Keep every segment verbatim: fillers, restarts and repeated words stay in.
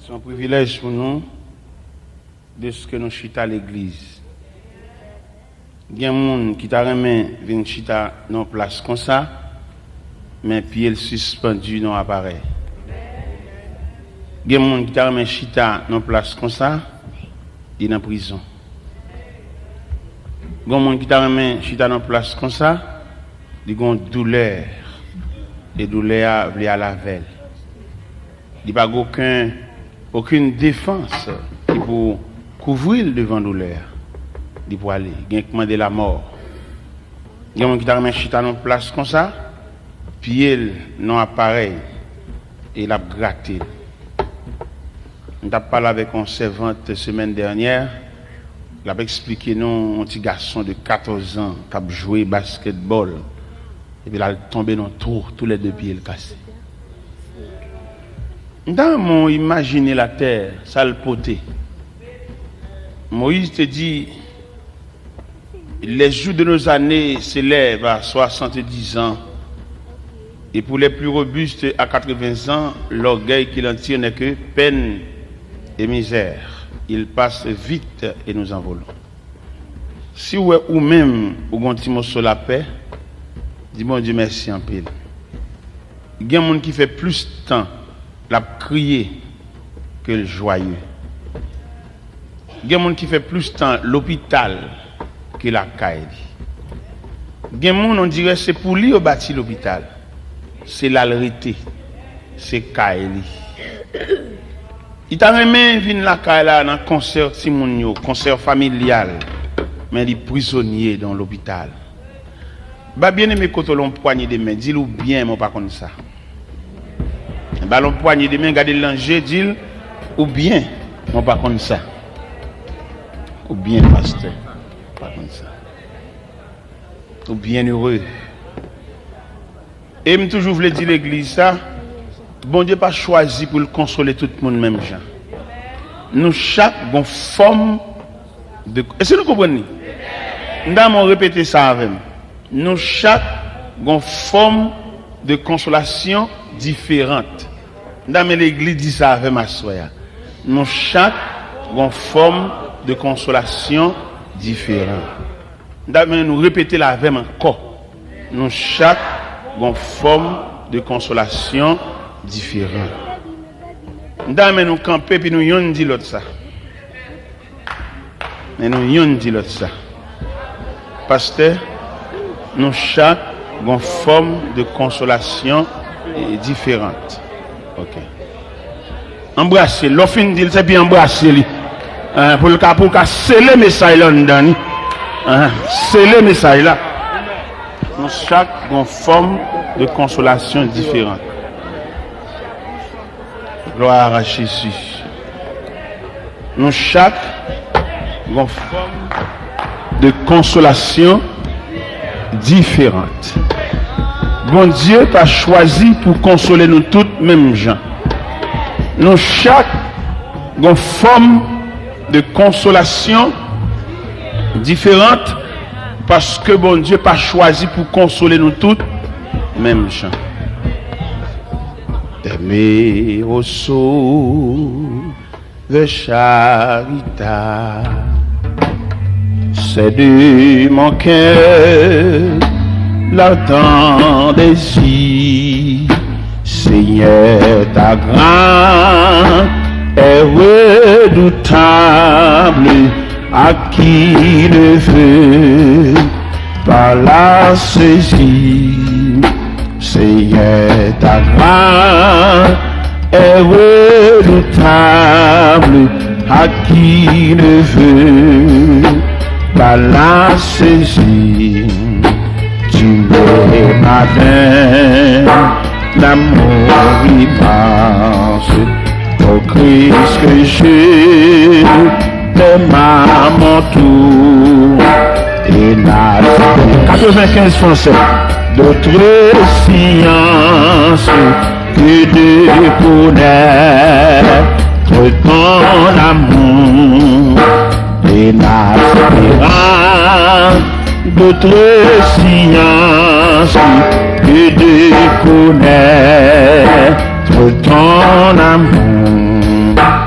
Se yon privilèj pou nou dèske nou chita legliz. Gen moun ki ta renmen vin chita nan yon plas konsa, men pye l sispandi nan aparèy. Gen moun ki ta renmen chita nan yon plas konsa, li nan prizon. Gen moun ki ta renmen chita nan yon plas konsa, li gen yon doulè, e doulè a vle al avè l. Li pa gen okenn, okenn defans ki pou kouvri l devan doulè a. Li pwale, gen k mande lamò. Gen moun ki ta renmen chita nan plas konsa, pye l nan aparèy, e l ap grate l. M t ap pale avèk yon sèvant semèn dènyè, l ap eksplike nou yon ti gason de katòz an k ap jwe baskètbòl. Epi l al tonbe nan twou, toulède pye l kase. M ta renmen w imajine latè, sa l pote. Moyiz te di, Les jours de nos années s'élèvent à soixante-dix ans, et pour les plus robustes à quatre-vingts ans, l'orgueil qui l'en tire n'est que peine et misère. Il passe vite et nous envolons. Si w wè ou menm ou gon ti moso lapè, di Bondye mèsi anpil. Gen moun ki fè plis tan l ap kriye ke l jwaye. Gen moun ki fè plis tan lopital ke lakay li. Gen moun, on dirè se pou li yo bati lopital. Se la l rete. Se kay li. Li ta renmen vin lakay la nan konsè timoun yo, konsè familyal, men li prizonye nan lopital. Ba byeneme kote w la yon pwanye de men, di l ou byen, men w pa konn sa. Ba l yon pwanye de men, gade l nan je, di l ou byen, men w pa konn sa. Ou byen, pastè, w pa konn sa. Ou byen ere. E m toujou vle di legliz sa, Bondye pa chwazi pou l konsole tout moun menm jan. Nou chak gon fòm de, èske nou konprann li? M ta renmen w repete sa avè m. Nou chak gon fòm de konsolasyon diferan. M ta renmen legliz di sa avè m aswè a. Nou chak gon fòm de konsolasyon diferan. M ta renmen nou repete l avè m ankò. Nou chak gon fòm de konsolasyon diferan. M ta renmen nou kanpe epi nou yonn di lòt sa. Men nou yonn di lòt sa. Pastè, nou chak gon fòm de konsolasyon, e, diferan. Ok. Anbrase l. Lè w fin di l, se pi anbrase li. Hein, pou l ka, pou l ka sele mesaj la anndan li. Hein, sele mesaj la. Nou chak gon fòm de konsolasyon diferan. Gloire à Jésus. Nou chak gon fòm de konsolasyon diferan. Bondye pa chwazi pou konsole nou tout menm jan. Nou chak gon fòm de konsolasyon diferan, paske Bondye pa chwazi pou konsole nou tout menm jan. Aimé au sauveur charitable, c'est de mon cœur l'ardent désir. Seigneur, ta grâce est redoutable, à qui ne veut pas la saisir. Seigneur, ta grâce est redoutable, à qui ne veut pas la saisir. Tu me m'as d'un amour immense, ô Christ, que je t'aime à mon tour. Et n'a quatre-vingt-quinze français, d'autre science que de connaître ton amour. Et n'a d'autre science que de connaître ton amour.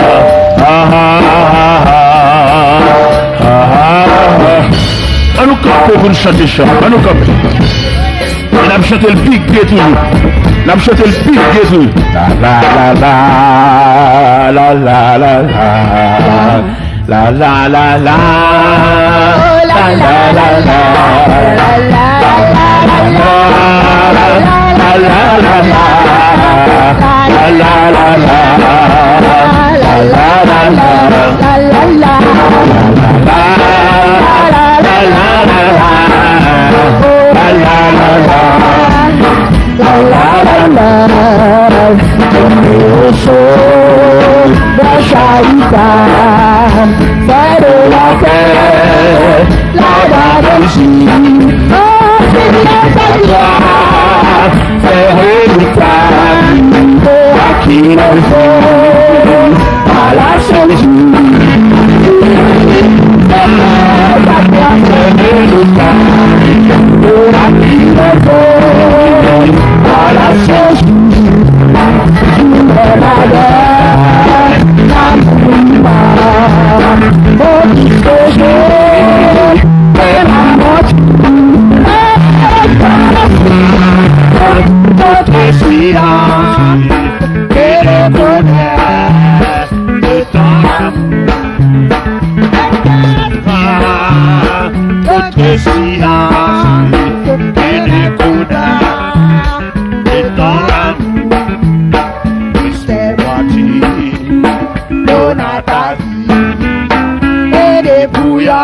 An nou kanpe pou n chante chan. An nou kanpe. E n ap chante l pi ge toujou. N ap chante l pi ge toujou. La la la la. La la la la. La la la la. La la la la. La la la la. La la la la. La la la la. La la la la. La la la la. La la la la. La la la la. Tonbe oso, bò Chayita, fè de lapè, lagade zi, anfin lè fè glwa, fè remitay, pou a ki leve, pa la sezi. Tout Mesiyas, Pè Nèkoda, Letan Lanmou, Mister Bwati, Donatavi, Ede Pouya,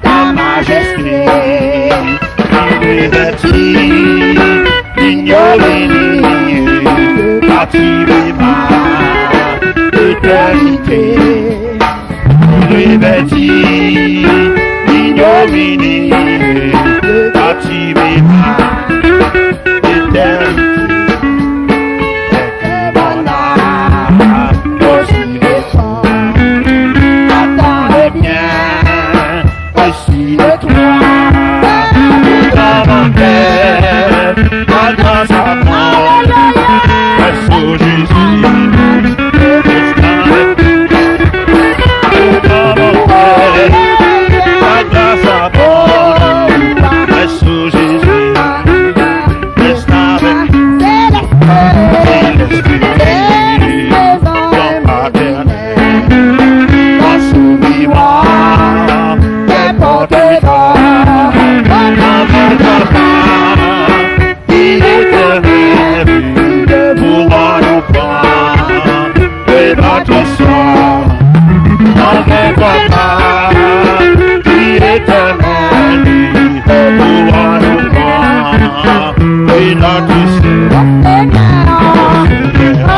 Ta Majeste, ki revèti, Inyo vini, pati bema, etènite. Revèti, inyo vini, pati bema, Adrese. Oh Seigneur, oh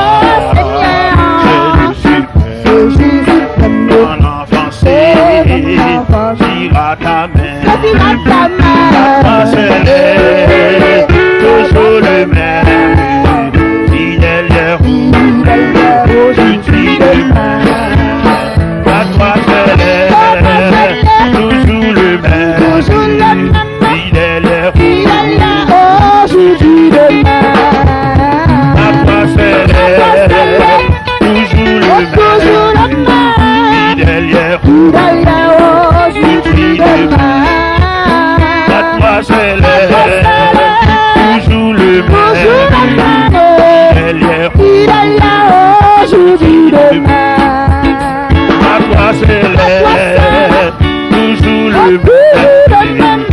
Seigneur, Jésus suprême, mon enfant, saisira ta main. Saisira ta main. Papa céleste, toujours le même, fidèle hier, aujourd'hui, demain. À toi seul, toujours le même. Toujours le même. Fidèle hier, aujourd'hui, demain. À toi seul, toujours le même. Toujours le même. Fidèle hier, aujourd'hui, demain. À toi seul, toujours le même. Toujours le même. Fidèle hier, aujourd'hui, demain. À toi seul, toujours le même.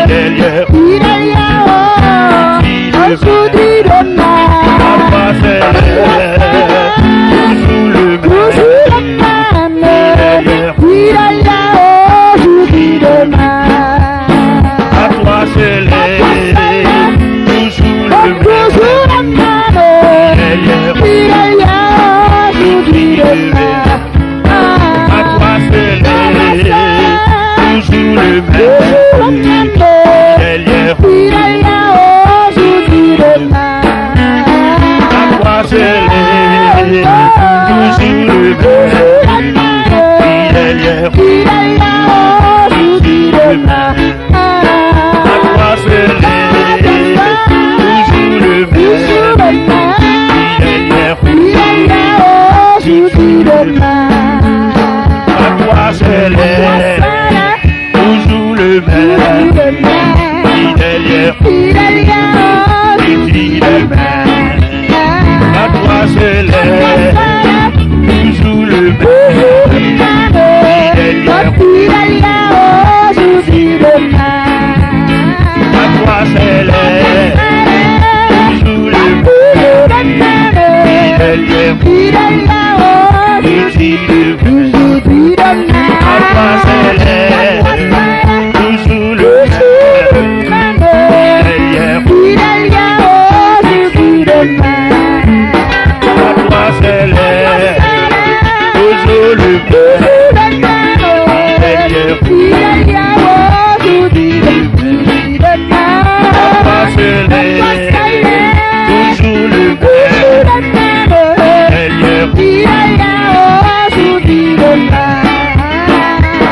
Fidèle hier, aujourd'hui, demain. À toi seul, toujours le même. Fidèle hier, aujourd'hui, demain. À toi seul, toujours le même. Fidèle hier, aujourd'hui, demain. À toi seul, toujours le même. Fidèle hier, aujourd'hui, demain. À toi seul, toujours le même. Fidèle hier, aujourd'hui, demain. À toi seul, toujours le même. Fidèle hier, aujourd'hui, demain. À toi seul, toujours le même. Fidèle hier, aujourd'hui, demain. À toi seul, toujours le même. Fidèle hier, aujourd'hui, demain. À toi seul, toujours le même. Fidèle hier, aujourd'hui, demain. À toi seul, toujours le même. Fidèle hier, aujourd'hui, demain. À toi seul, toujours le même. Fidèle hier, aujourd'hui, demain.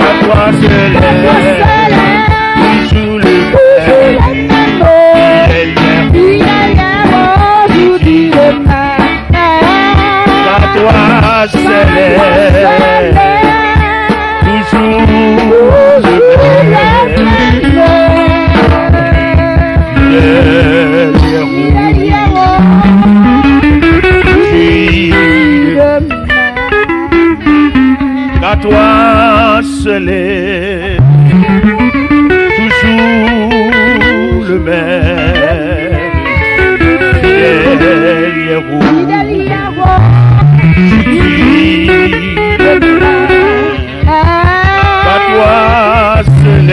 À toi seul, toujours le même. Fidèle hier, aujourd'hui, demain. À toi seul, toujours le même. Fidèle hier, aujourd'hui, demain. À toi seul, toujours le même. Fidèle hier, aujourd'hui, demain. À toi seul,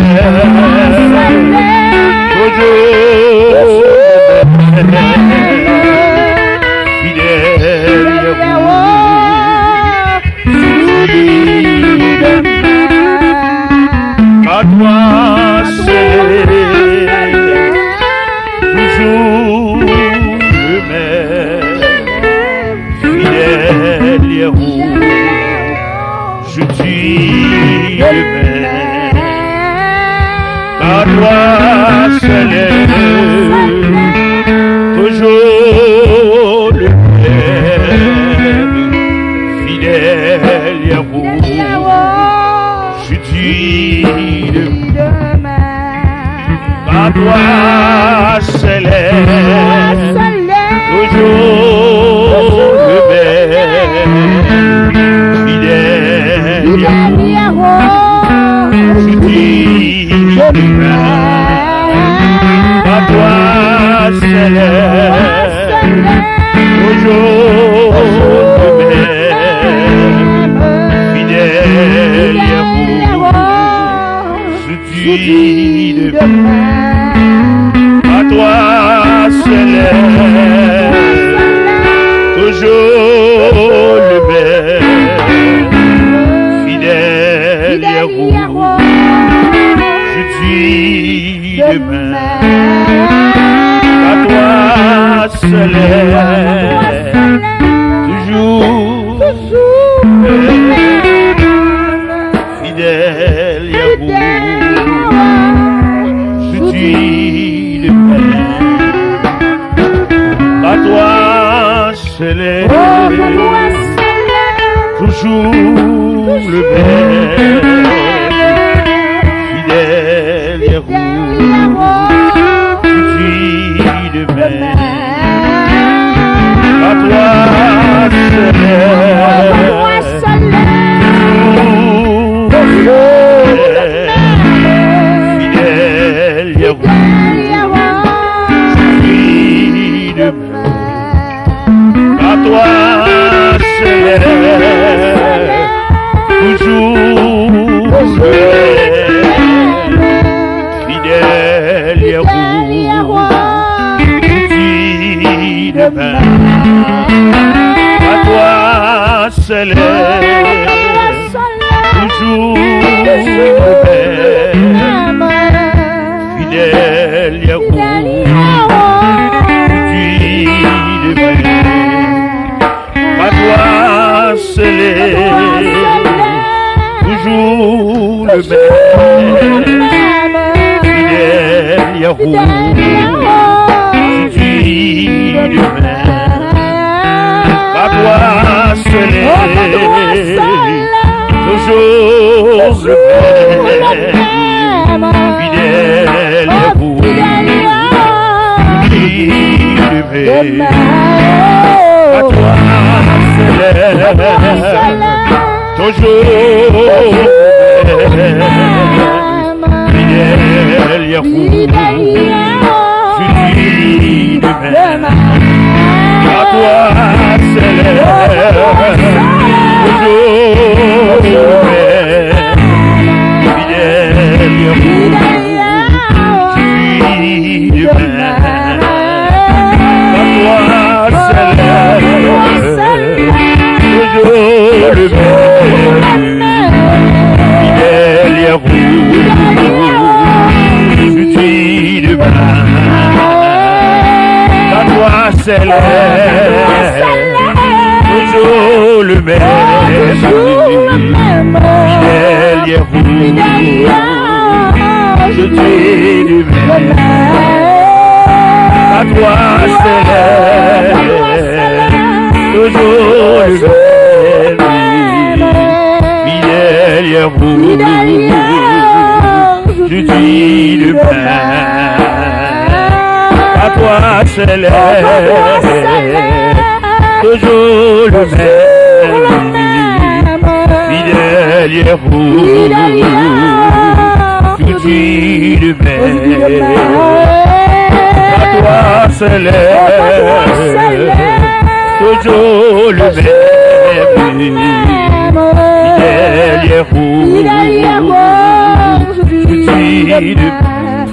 toujours le même. Fidèle hier, aujourd'hui, demain. À toi seul, toujours le même. Fidèle hier, aujourd'hui, demain. À toi seul, toujours le même. Fidèle hier, aujourd'hui, demain. À toi seul, toujours le même. Fidèle hier, aujourd'hui, demain. À toi seul, toujours le même. Fidèle hier, aujourd'hui, demain. À toi seul, toujours le même. Fidèle hier, aujourd'hui, demain. À toi Toujours le même, fidèle héros, je dis demain, à toi seul, toujours le même. Fidèle héros, je dis demain, à toi seul, toujours le même. Fidèle héros, je dis demain, à toi seul, toujours le même. Fidèle héros, je dis demain, à toi seul, toujours le même. Fidèle héros, je dis demain, à toi seul, toujours le même. Fidèle héros, je dis demain, à toi seul, toujours le même. Fidèle héros, je dis demain, à toi seul, toujours le même. Fidèle héros, je dis demain, à toi seul, toujours le même. Fidèle héros, je dis demain, à toi seul, toujours le même. Fidèle héros, je dis demain, à toi seul, toujours le même. Fidèle héros, je dis demain, à toi seul, toujours le même. Fidèle héros, je dis demain, à toi seul, toujours le même. Fidèle héros, je dis demain, à toi seul, toujours le même. Fidèle héros, je dis demain,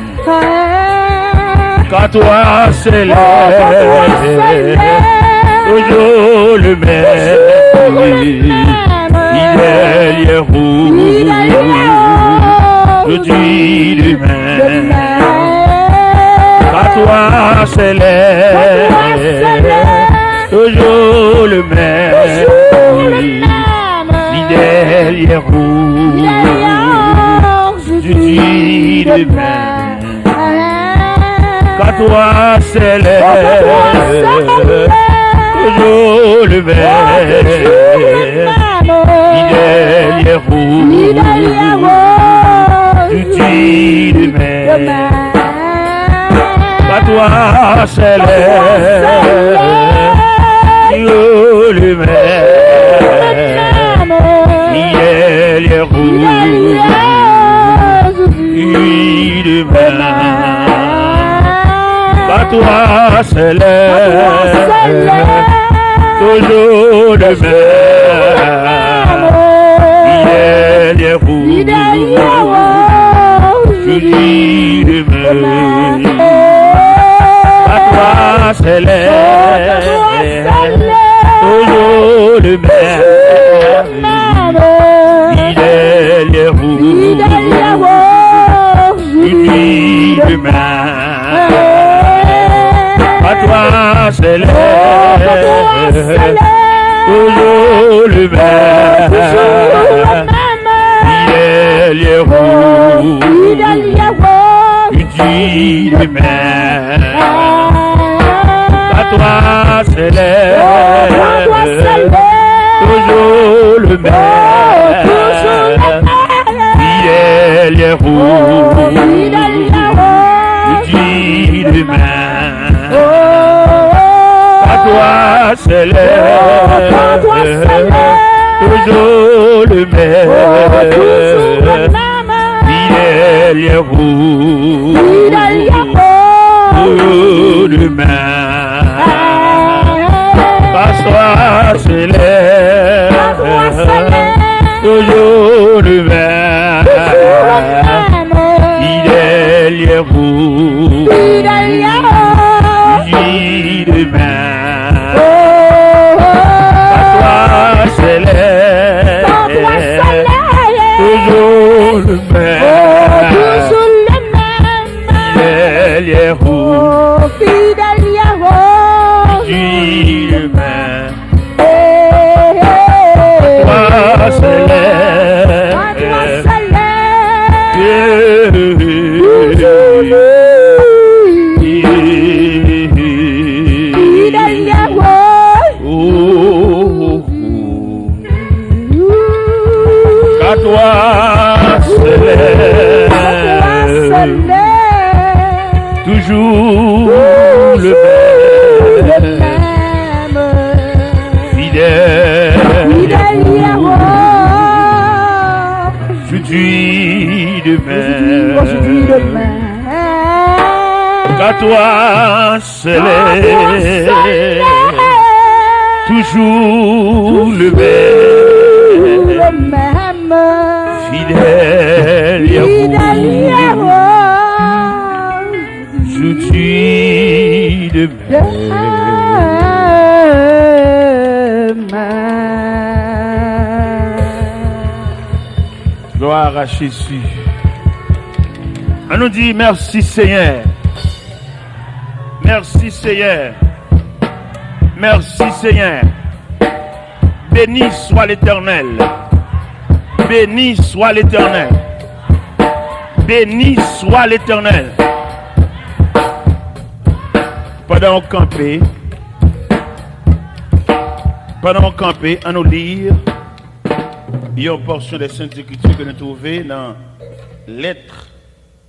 à toi seul, toujours le même. Fidèle héros, je dis demain, à toi seul, toujours le même. Fidèle héros, je dis demain, à toi seul, toujours le même. Fidèle héros, je dis demain, à toi seul, toujours le même. Fidèle héros, je dis demain, à toi seul, toujours le même. Fidèle héros, je dis demain, à toi seul, toujours le même. Fidèle héros, je dis demain, à toi céleste, toujours le même, fidèle Yahweh, tu dis demain. À toi céleste, toujours le même, fidèle Yahweh, tu dis demain. À toi céleste, toujours le même, fidèle Yahweh, tu dis demain. À toi céleste, toujours le même, fidèle Yahweh, toujours le même. Pasteur céleste, toujours le même, fidèle Yahweh, toujours le même. Pasteur céleste, toujours le même, fidèle Yahweh, toujours le même. Pasteur céleste, qu'à toi seul, toujours le même, fidèle Yahweh, je dis demain, qu'à toi seul, toujours le même, fidèle Yahweh, je dis demain. Gloire à Jésus. Ann nou di mèsi Senyè. Mèsi Senyè. Mèsi Senyè. Beni swa Letènèl. Beni swa Letènèl. Beni swa Letènèl. Pandan w kanpe, pandan w kanpe, ann nou li yon pòsyon de Sent Ekriti ke nou twouve nan lèt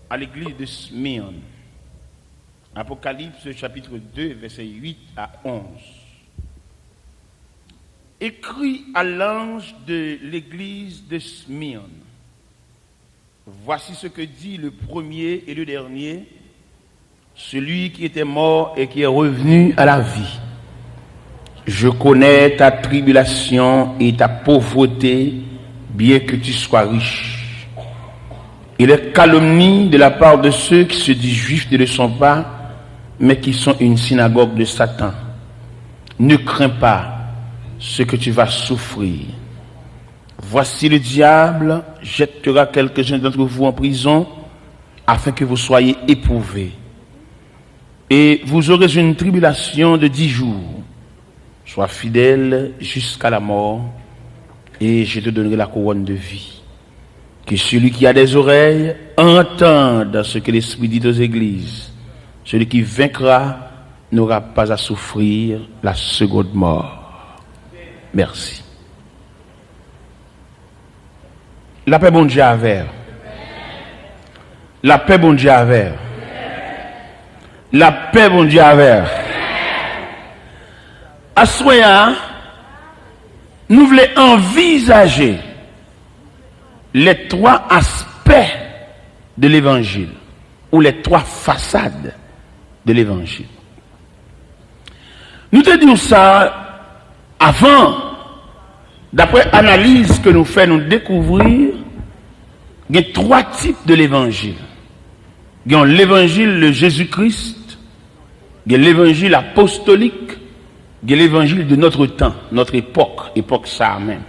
a legliz de Smyrne. Apocalypse chapitre deux, versets huit à onze. Écrit à l'ange de l'église de Smyrne. Voici ce que dit le premier et le dernier, celui qui était mort et qui est revenu à la vie. Je connais ta tribulation et ta pauvreté, bien que tu sois riche. Et les calomnies de la part de ceux qui se disent juifs ne le sont pas, mais qui sont une synagogue de Satan. Ne crains pas ce que tu vas souffrir. Voici le diable jettera quelques-uns d'entre vous en prison, afin que vous soyez éprouvés. Et vous aurez une tribulation de dix jours. Sois fidèle jusqu'à la mort, et je te donnerai la couronne de vie. Que celui qui a des oreilles entende ce que l'Esprit dit aux églises. Celui qui vaincra n'aura pas à souffrir la seconde mort. Merci. Lapè Bondye avè w. Lapè Bondye avè w. Lapè Bondye avè w. Aswè a, nou vle anvizaje les trois aspects de l'évangile ou les trois façades de l'évangile. Nou te di w sa avan, daprè analiz ke nou fè, nou dekouvri gen twa tip de levanjil. Gen yon levanjil de Jezi Kris, Gen levanjil apostolik, gen levanjil de notre temps, notre époque, epòk sa a menm.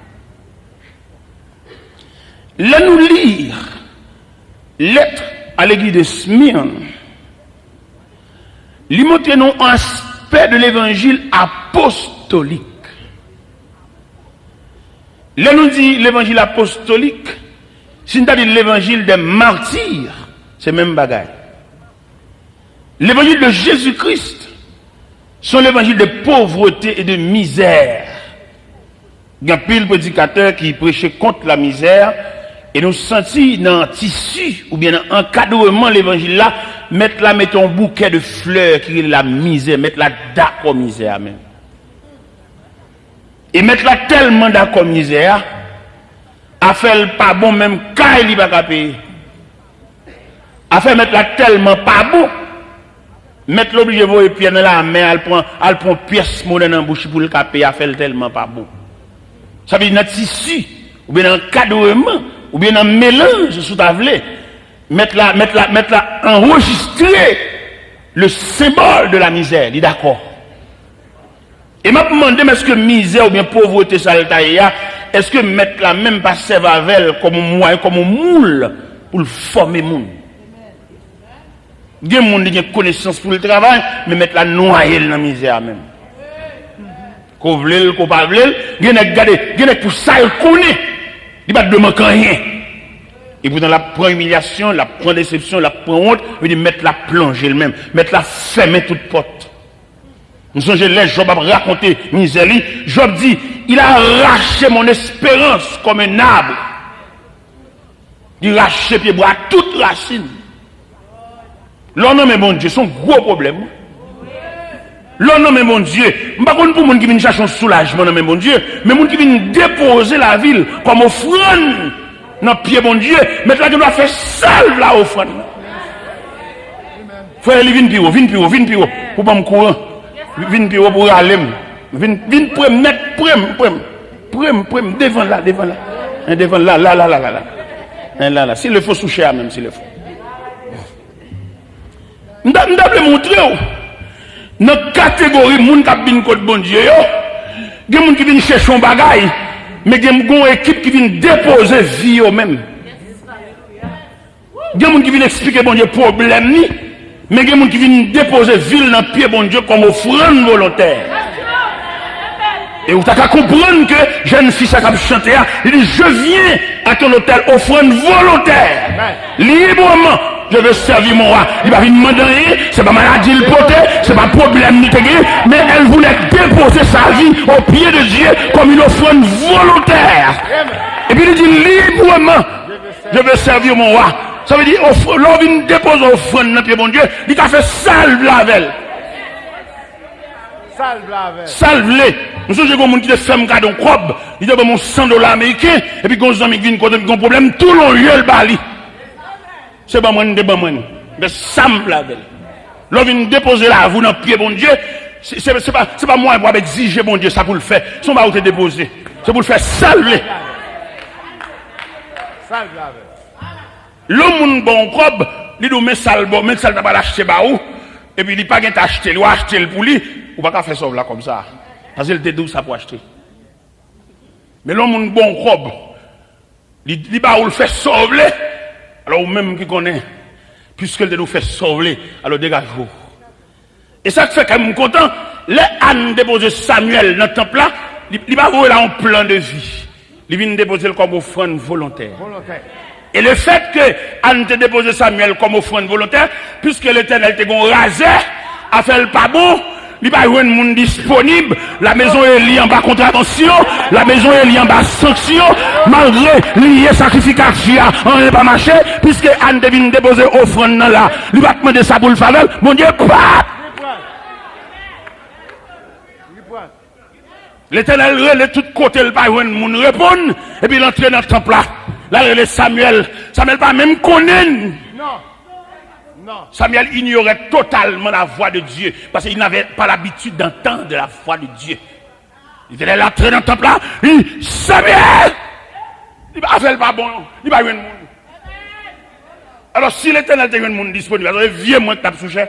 Lè nou li lèt a legliz de Smyrne, li montre nou aspè de levanjil apostolik. Lè nou di levanjil apostolik, si n ta di levanjil de martir, se menm bagay. Levanjil de Jezi Kris se yon levanjil de povrete e de mizè. Gen anpil predikatè ki preche kont lamizè, e nou santi nan tisi oubyen nan ankadreman levanjil la, mèt la mete yon boukè de flè ki rele lamizè, mèt la dakò mizè a menm. E mèt la tèlman dakò mizè a, afè l pa bon, menm kay li pa ka peye. Afè mèt la tèlman pa bon, mèt la oblije voye pyè nan lamè, al pran, al pran pyès monè nan bouch li pou l ka peye, afè l tèlman pa bon. Sa vle di nan tisi, oubyen nan ankadreman, oubyen nan melanj, si w ta vle, mèt la, mèt la, mèt la anrejistre le symbole de la misère, li dakò. E m ap mande m, èske mizè oubyen povrete sa l ta ye a, èske mèt la menm pa sèvi avè l kòm yon mwayen, kòm yon moul pou l fòme moun? Gen moun li gen konesans pou l travay, men mèt la nwaye l nan mizè a menm. Ke w vle l, ke w pa vle l, gen nèg gade, gen nèg pou sa l konnen, li pa t dwe manke anyen. Epoutan l ap pran imilyasyon, l ap pran desepsyon, l ap pran wont, epi mèt la plonje l menm, mèt la fèmen tout pòt. M sonje lè Jòb ap rakonte mizè li, Jòb di, il a arraché mon espérance comme un arbre. Li rache pyebwa a tout rasin. Lè w nan men Bondye, se yon gwo pwoblèm. Lè w nan men Bondye, m pa konn pou moun ki vin chache yon soulajman nan men Bondye, men moun ki vin depoze lavi l kòm ofrann nan pye Bondye, mèt la gen dwa fè sa l vle a ofrann nan. Frè Eli, vin pi wo, vin pi wo, vin pi wo, pou ban m kouran. Vin pi wo pou rale m. Vin, vin pre m nèt, pre m, pre m. Pre m, pre m, devan la, devan la. En, devan la, la, la, la, la, la. En, la, la. Si le fo sou chè a menm, si le fo. M ta, m ta vle montre w, nan kategori moun k ap vin kot Bondye yo, gen moun ki vin chèche yon bagay, men gen yon ekip ki vin depoze vi yo menm. Gen moun ki vin eksplike Bondye pwoblèm ni, men gen moun ki vin depoze vi l nan pye Bondye kòm ofrann volontè. E ou ta ka konprann ke jèn fi sa k ap chante a, li di, je viens à ton autel, offrande volontaire, librement, je veux servir mon roi. Li pa vin mande anyen, se pa maladi l pote, se pa pwoblèm li te gen, men elle voulait déposer sa vie aux pieds de Dieu comme une offrande volontaire. Epi li di, librement, je veux servir mon roi. Sa vle di, of-, lè w vin depoze ofrann nan pye Bondye, li ka fè sa l vle avè l. Sa l vle avè l. Sa l vle. M sonje gen yon moun ki te fè m kado yon kòb, li te ban m yon san dola ameriken, epi gen yon zanmi ki vin kote m, gen yon pwoblèm, tou lon lye l ba li. Se ban mwen, li te ban mwen. Men sa m vle avè l. Lè w vin depoze lavi w nan pye Bondye, se, se, se pa, se pa mwayen pou w ap egzije Bondye sa pou l fè. Se yon bagay ou te depoze. Se pou l fè sa l vle. Sa l vle avè l. Lè yon moun ba w yon kòb, li di w men sa l ba w, men sa l ta pral achte ba ou, epi li pa gentan achte l, ou achte l pou li, ou pa ka fè sa w vle a kòb sa a. Paske l te di w sa pou achte. Men lè yon moun ba w yon kòb, li, li ba ou l fè sa w vle, alò ou menm ki konnen, piske l te di w fè sa w vle, alò degaje w. E sa k fè kè m kontan, lè Ann depoze Samyèl nan tanp la, li, li pa voye la yon plan de vi. Li vin depoze l kòm ofrann volontè. Volontè. E le fèt ke Ann te depoze Samyèl kòm ofrann volontè, piske Letènèl te gen yon razè, afè l pa bon, li pa jwenn moun disponib, la maison Eli anba kontravansyon, la maison Eli anba sanksyon, malgre li ye sakrifikatris a, anyen pa mache, piske Ann te vin depoze ofrann nan la, li pa t mande sa pou l fè avè l, Bondye pa t Letènèl rele tout kote, l pa jwenn moun reponn, epi l antre nan tanp la. L al rele Samyèl. Samyèl pa menm konnen l. Non. Non. Samyèl ignorait totalement la voix de Dieu, parce qu'il n'avait pas l'habitude d'entendre la voix de Dieu. Letènèl antre nan tanp la, li di, Samyèl! Li pa, afè l pa bon, li pa jwenn moun. Alò, si Letènèl te jwenn moun disponib, alò, e vye mwen k t ap sou chè.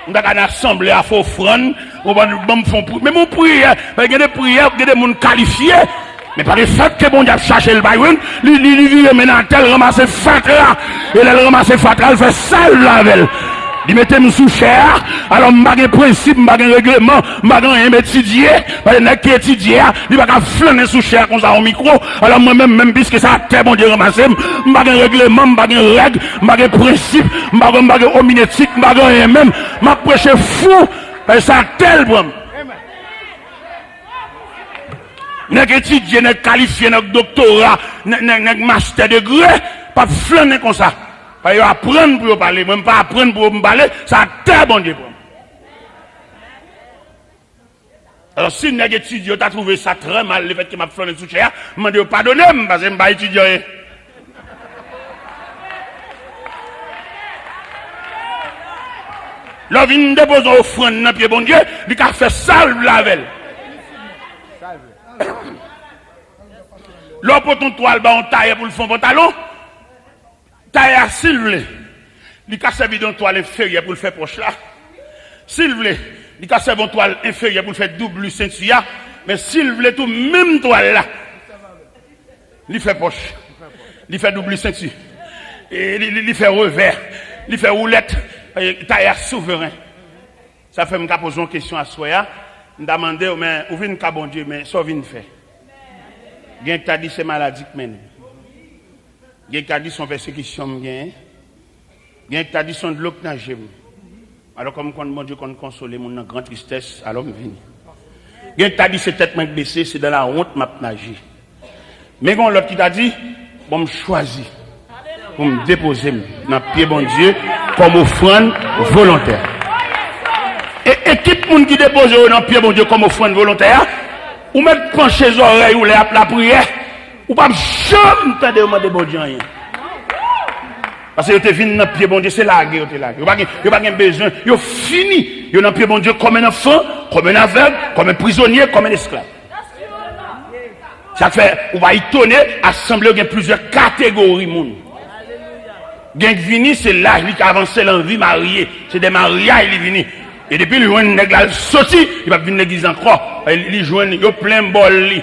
M ta ka nan asanble a fè ofrann, ou ban, ban m fè yon pri-, menm yon priyè, paske gen de priyè, gen de moun kalifye. Men pa de fèt ke Bondye ap chache l pa youn, li, li, li vire men l atè, l ranmase fatra. E lè l ranmase fatra, l fè sa l vle avè l. Li mete m sou chè a, alò m pa gen prensip, m pa gen regleman, m pa gen anyen m etidye. Paske nèg ki etidye a, li pa ka flannen sou chè a konsa yon mikwo. Alò mwen menm, menm piske se atè Bondye ranmase m, m pa gen regleman, m pa gen règ, m pa gen prensip, m pa gen, m pa gen ominetik, m pa gen anyen menm. M ap preche fou, paske se atè l pran m. Nèg etidye, nèg kalifye, nèg doktora, nèg, nèg, nèg mastè degre, p ap flannen konsa. Paske yo aprann pou yo pale, mwen m pa aprann pou m pale, se atè Bondye pran m. Alò, si nèg etidye yo ta twouve sa trè mal, lefètke m ap flannen sou chè a, m mande yo padone m, paske m pa etidye anyen. Lè w vin depoze yon ofrann nan pye Bondye, li ka fè sa l vle avè l. Lè w pote yon twal ba yon tayè pou l fè yon pantalon, tayè a, si l vle, li ka sèvi de yon twal enferyè pou l fè pòch la. Si l vle, li ka sèvi yon twal enferyè pou l fè doubli senti a. Men si l vle tou, menm twal la, li fè pòch, li fè doubli senti, e li, li, li fè revè, li fè woulèt. E, tayè a souvren. Sa fè m ka poze yon kesyon aswè a. M ta mande w, men ou vin ka Bondye, men sa w vin fè? Gen k ta di se maladi k mennen m. Gen k ta di se yon pèsekisyon m genyen. Gen k ta di se yon dlo k nan je m. Alò, kòm m konn Bondye konn konsole moun nan gran tristès, alò m vini. Gen k ta di se tèt mwen k bese, se dans la honte m ap naje. Men gen yon lòt ki ta di, bon, m chwazi pou m depoze m nan pye Bondye kòm ofrann volontè. E ekip moun ki depoze yo nan pye Bondye kòm ofrann volontè a, ou mèt panche zòrèy ou lè y ap lapriyè, ou p ap janm tande yo mande Bondye anyen. Paske yo te vin nan pye Bondye, se lage yo te lage. Yo pa gen, yo pa gen bezwen, yo fini. Yo nan pye Bondye kòm en anfan, kòm en avèg, kòm en prizonye, kòm en esklav. Sa k fè ou pa etone, asanble yo gen plizyè kategori moun. Gen k vini, se laj li k avanse, l anvi marye, se de maryaj li vini. E depi l jwenn nèg la, l soti, li p ap vin legliz ankò. Li, li jwenn, yo plen bòl li.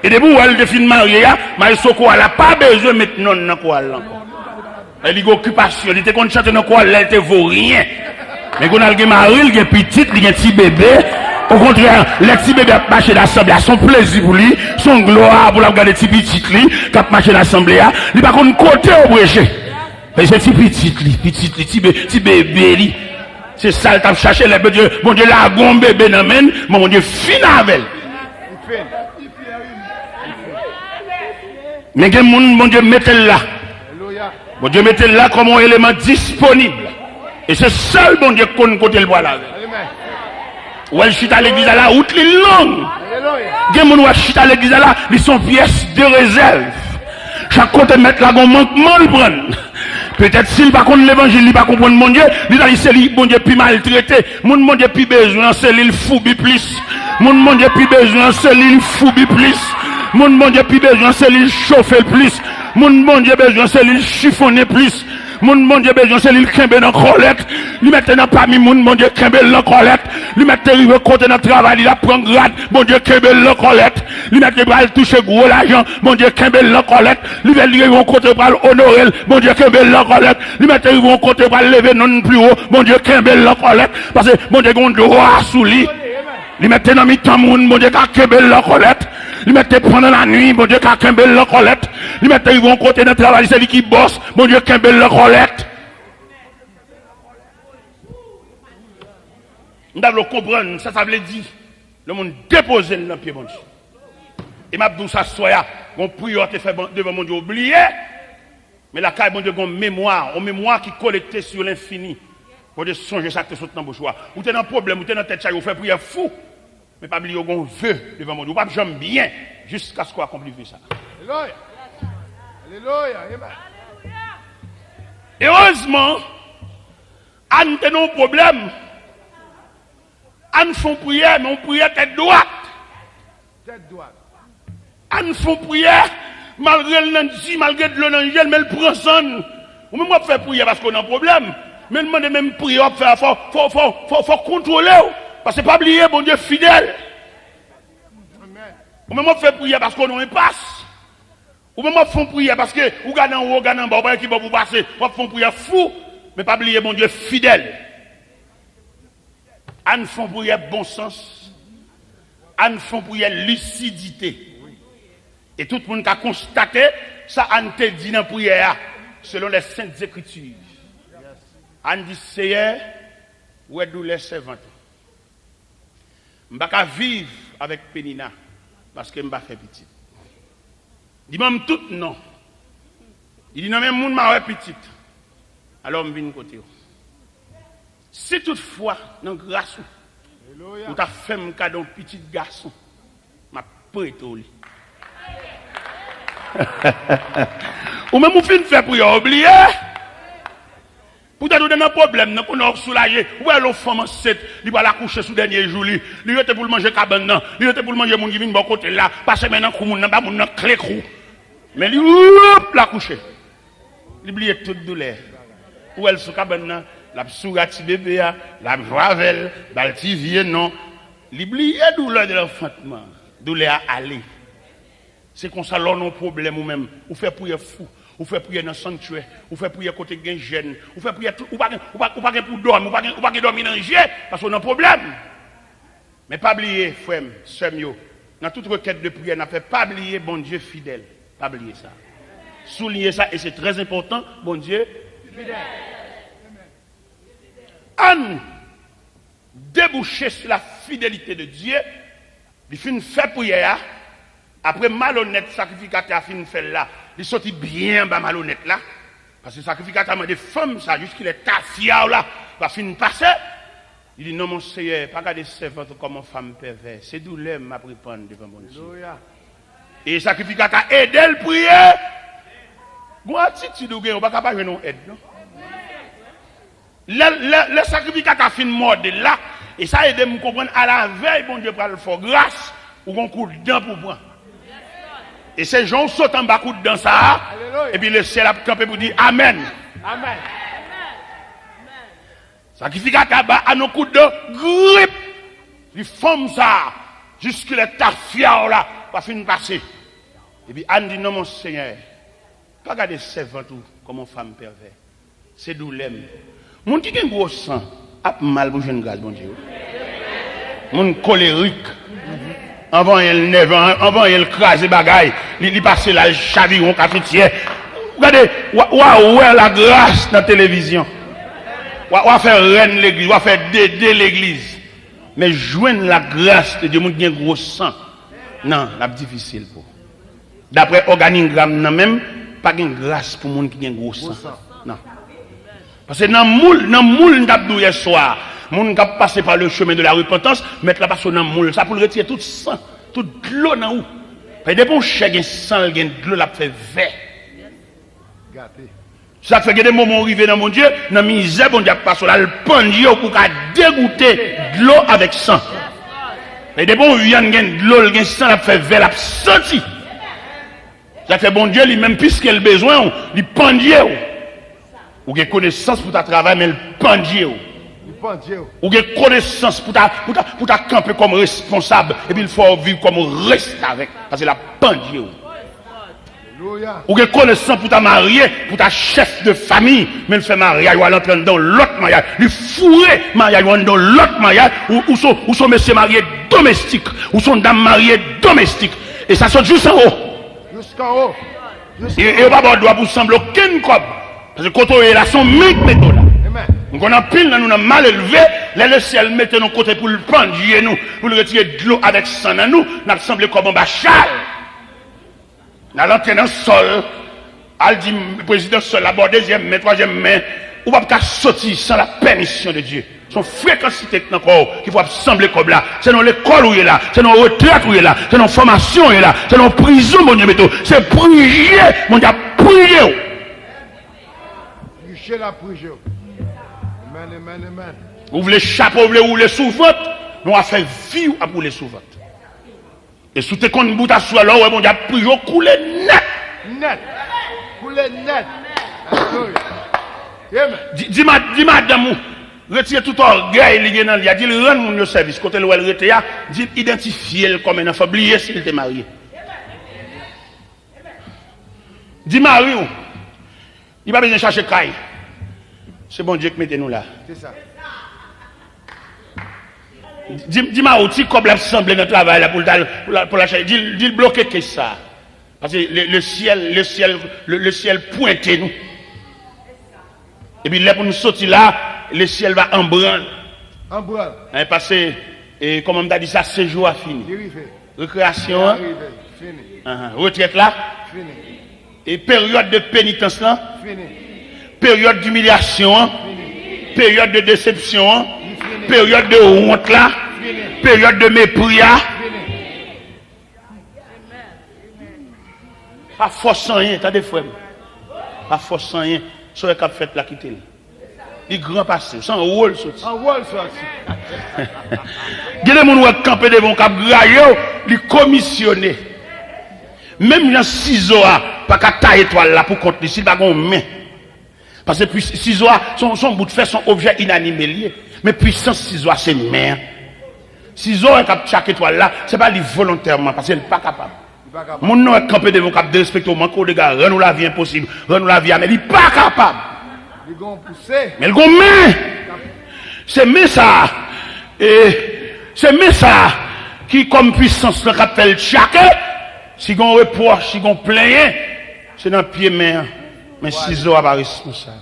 E depi w wè l te fin marye a, maestro koral la pa bezwen met non l nan koral la ankò. E li gen okipasyon, li te konn chante nan koral lè l te voryen. Men kounye a l gen mari, l gen pitit, li gen ti bebe. Okontrè, lè ti bebe ap mache nan asanble a, se yon plezi pou li, se yon glwa pou l ap gade ti pitit li k ap mache nan asanble a. Li pa konn kote yo preche. Men se ti pitit li, pitit li, ti be-, ti bebe li. Se sa l t ap chache lè Bondye, Bondye lage yon bebe nan men l, men Bondye fin avè l. Men gen moun Bondye mete l la. Bondye mete l la kòm yon eleman disponib. E se sèl Bondye k konn kote l pral avè l. Ou wè l chita legliz la, la wout li long. Gen moun w ap chita legliz la, la, li se yon pyès de rezèv. Chak kote mèt la gon mankman l pran. Petèt si l pa konn levanjil, li pa konprann Bondye, li ta di se li Bondye pi maltrete. Moun Bondye pi bezwen an se li l foubi plis. Moun Bondye pi bezwen an se li l foubi plis. Moun Bondye pi bezwen an se li l chofe l plis. Moun Bondye bezwen se li l chifonnen plis. Moun Bondye bezwen se li l kenbe nan kòlèt. Li mèt te nan pami moun Bondye kenbe l nan kòlèt. Li mèt te rive kote nan travay li, l ap pran grad, Bondye kenbe l nan kòlèt. Li mèt te pral touche gwo lajan, Bondye kenbe l nan kòlèt. Li mèt rive yon kote pral onore l, Bondye kenbe l nan kòlèt. Li mèt te rive yon kote pral leve non l pi wo, Bondye kenbe l nan kòlèt. Paske Bondye gen yon dwa sou li. Li mèt te nan mitan moun, Bondye ka kenbe l nan kòlèt. Li mèt te pran nan lanwi, Bondye ka kenbe l nan kòlèt. Li mèt te rive yon kote nan travay, se li ki bòs, Bondye kenbe l nan kòlèt. M ta vle w konprann sa sa vle di lè moun depoze l nan pye Bondye. E m ap di w sa aswè a, gon priyè w te fè ban-, devan Bondye, w bliye. Men lakay Bondye gon memwa, yon memwa ki kolekte sou lenfini. Bondye sonje sa k te sot nan bouch ou a. Ou te nan pwoblèm, ou te nan tèt chaje, ou fè priyè fou. Men pa bliye, w gon ve devan Bondye. Ou p ap janm byen jiskaske w akonpli ve sa. Alelouya. Alelouya. Amen. Erezman, Ann te nan yon pwoblèm. Ann fè yon priyè, men yon priyè tèt dwat. Tèt dwat. Ann fè yon priyè, malgre l nan di, malgre dlo nan je l, men l pran san l. Ou menm w ap fè priyè paske w nan pwoblèm, men mande menm priyè w ap fè a, fò, fò, fò, fò, fò kontwole w. Paske pa bliye, Bondye fidèl. Ou menm w ap fè priyè paske w nan enpas. Ou menm w ap fè yon priyè paske ou gade anwo, w gade anba, ou pa wè ki bò pou w pase, w ap fè yon priyè fou, men pa bliye, Bondye fidèl. Ann fè yon priyè bon sans. Ann fè yon priyè lisidite. E tout moun ka konstate sa Ann te di nan priyè a, selon les Saintes Écritures. Ann di, Seyè, ou wè doulè sèvant ou. M pa ka viv avèk Penina, paske m pa fè pitit. Li ban m tout non. Li di, nan men moun m a wè pitit. Alò m vin kote w. Si toutfwa, nan gras ou, ou ta fè m kado yon pitit gason, m ap prete w li. Ou menm ou fin fè priyè, ou bliye. Poutèt ou te nan pwoblèm nan, kounye a w soulaje, ou wè lè yon fanm ansent, li pral akouche sou dènye jou li, li rete pou l manje kabann nan, li rete pou l manje moun ki vin bò kote l la, pase men nan kou moun nan, ba moun nan kle kou. Men li, woup, l akouche. Li bliye tout doulè. Ou wè l sou kabann nan, l ap souri a ti bebe a, l ap jwe avè l, ba l ti vye non. Li bliye doulè de l'enfantement. Doulè a ale. Se konsa lè w nan yon pwoblèm ou menm, ou fè priyè fou, ou fè priyè nan sanktyè, ou fè priyè kote gen jèn, ou fè priyè tout, ou pa gen, ou pa, ou pa gen pou dòmi, ou pa gen, ou pa gen dòmi nan je, paske w nan pwoblèm. Men pa bliye, frè m, sè m yo, nan tout rekèt de priyè n ap fè, pa bliye Bondye fidèl. Pa bliye sa. Souliye sa, e se trè enpòtan, Bondye fidèl. Ann debouche sur la fidélité de Dieu. Li fin fè priyè a. Apre malonèt sakrifikatè a fin fè l la, li soti byen anba malonèt la. Paske sakrifikatè a mande fanm sa, jiskilè tafya w la va fin pase. Li di, non, Monseyè, pa gade sèvant ou kòm yon fanm pèvè. Se doulè m ap repann devan Bondye. Alelouya. E sakrifikatè a ede l priye. Gon atitid ou gen, ou pa ka pa jwenn yon èd, non. Lè, lè, lè sakrifikatè a fin mòde l la, e sa ede m konprann alavèy Bondye pral fè w gras, ou gon kout dan pou pran. E se jan w sot anba kout dan sa a, alelouya, epi lesyèl ap kanpe pou di amèn. Amèn. Sakrifikatè a ba Ann yon kout dan grip. Li fanm sa a, jiskilè tafya w la va fin pase. Epi Ann di, non, Monseyè, pa gade sèvant ou kòm yon fanm pèvè. Se doulè m. Moun ki gen gwo san ap mal pou jwenn gras Bondye wi. Moun kolerik. Anvan anyen l nève, anvan anyen l kraze bagay. Li, li pase laj chaviwon kafetyè. Gade, w a, w a wè lagras nan televizyon. W a, w a fè rèn legliz, w a fè dede legliz. Men jwenn lagras de Dye, moun ki gen gwo san. Non, l ap difisil pou ou. Daprè òganigram nan menm, pa gen gras pou moun ki gen gwo san. Gwo san. Non. Paske nan moul, nan moul m t ap di w yèswa, moun k ap pase pa le chemen de la repantans, mèt la pase w nan moul sa pou l retire tout san, tout dlo nan ou. Paske depi yon chè gen san, l gen dlo, l ap fè vè. Gate. Sa k fè gen de moman w rive nan Bondye, nan mizè Bondye ap pase w la, l pandye w pou w ka degoute dlo avèk san. E depi yon vyann gen dlo, l gen san, l ap fè vè, l ap santi. Sa k fè Bondye li menm, piske l bezwen w, li pandye w. Ou gen konesans pou w ta travay, men l pandye w. Li pandye w. Ou gen konesans pou w ta, pou w ta, pou w ta kanpe kòm responsab, epi l fè w viv kòm restavèk, paske l ap pandye w. Alelouya. Ou gen konesans pou ta marye, pou ta chèf de fanmi, men l fè maryaj ou al antre anndan yon lòt maryaj. Li foure maryaj ou anndan yon lòt maryaj. Ou, ou se, ou se yon mesye marye domestik. Ou se yon dam marye domestik. E sa sot jis anwo. Jiskanwo. E, e yo pa ba w dwa pou w sanble okenn kòb. Paske kote w ye la, se yon men k mete w la. Amen. M konn anpil nan nou nan malelve, lè lesyèl mete nou kote pou l pandye nou, pou l retire dlo avèk san nan nou, n ap sanble kòb anba chal. N al antre nan sòl, al di prezidan sòl la, ba w dezyèm men, twazyèm men, ou p ap ka soti san la pèmisyon de Dye. Se yon frekansite k nan kò w ki fè w ap sanble kòb la. Se nan lekòl ou ye la, se nan retrèt ou ye la, se nan fòmasyon ou ye la, se nan prizon Bondye mete w. Se priye Bondye ap priye w. Priye l ap priye w. Amen, amen, amen. Ou vle chape, ou vle woule sou vant, men w ap fè vi w ap woule sou vant. E si w te konn bout aswè, lè w wè Bondye ap priye w, koule nèt. Nèt. Koule nèt. Alelouya. Di, di ma- di madanm ou retire tout ògèy li gen nan li a. Di l rann moun yo sèvis. Kote l wè l rete a, di l idantifye l kòm en anfan. Bliye si l te marye. Di mari w, li pa bezwen chache kay. Se Bondye ki mete nou la. Se sa. Di, di mari w, ti kòb l ap sanble nan travay la pou l ta, pou l, pou l al chache. Di, di l bloke kes sa. Paske le, le syèl, le syèl, le, le syèl pwente nou. Epi lè pou nou soti la, le syèl va anbranl. Anbranl. Paske, e, kòman m ta di sa, sejou a fini. Li rive. Rekreyasyon an. Li rive. Fini. Ahan. Retrèt la. Fini. E peryòd de penitans lan. Fini. Peryòd dimilyasyon an. Fini. Peryòd de desepsyon an. Li fini. Peryòd de wont la. Fini. Peryòd de mepri a. Fini. Pa fòs anyen, tande frè m. Pa fòs anyen. Sa w wè k ap fèt la, kite l. Li gran pase w. Se anwo l soti. Anwo l soti. Gen de moun w wè k kanpe devan w k ap graye w, li komisyone. Menm jan sizo a pa ka taye twal la pou kont li, si l pa gen yon men. Paske pwi- sizo a, se yon, se yon bout fè, se yon objè inanime l ye. Men pwisans sizo a, se men an. Sizo a k ap tchake twal la, se pa li volontèman, paske l pa kapab. Li pa kapab. Moun nan wè k kanpe devan w k ap derespekte w, manke w dega, rann ou lavi enposib, rann ou lavi amè, li pa kapab. Li gon pouse. Men l gon men. Se men sa a. E se men sa a ki kòm pwisans lan k ap fè l tchake. Si gon repwòch, si gon plenyen, se nan pye men an. Men sizo a pa responsab.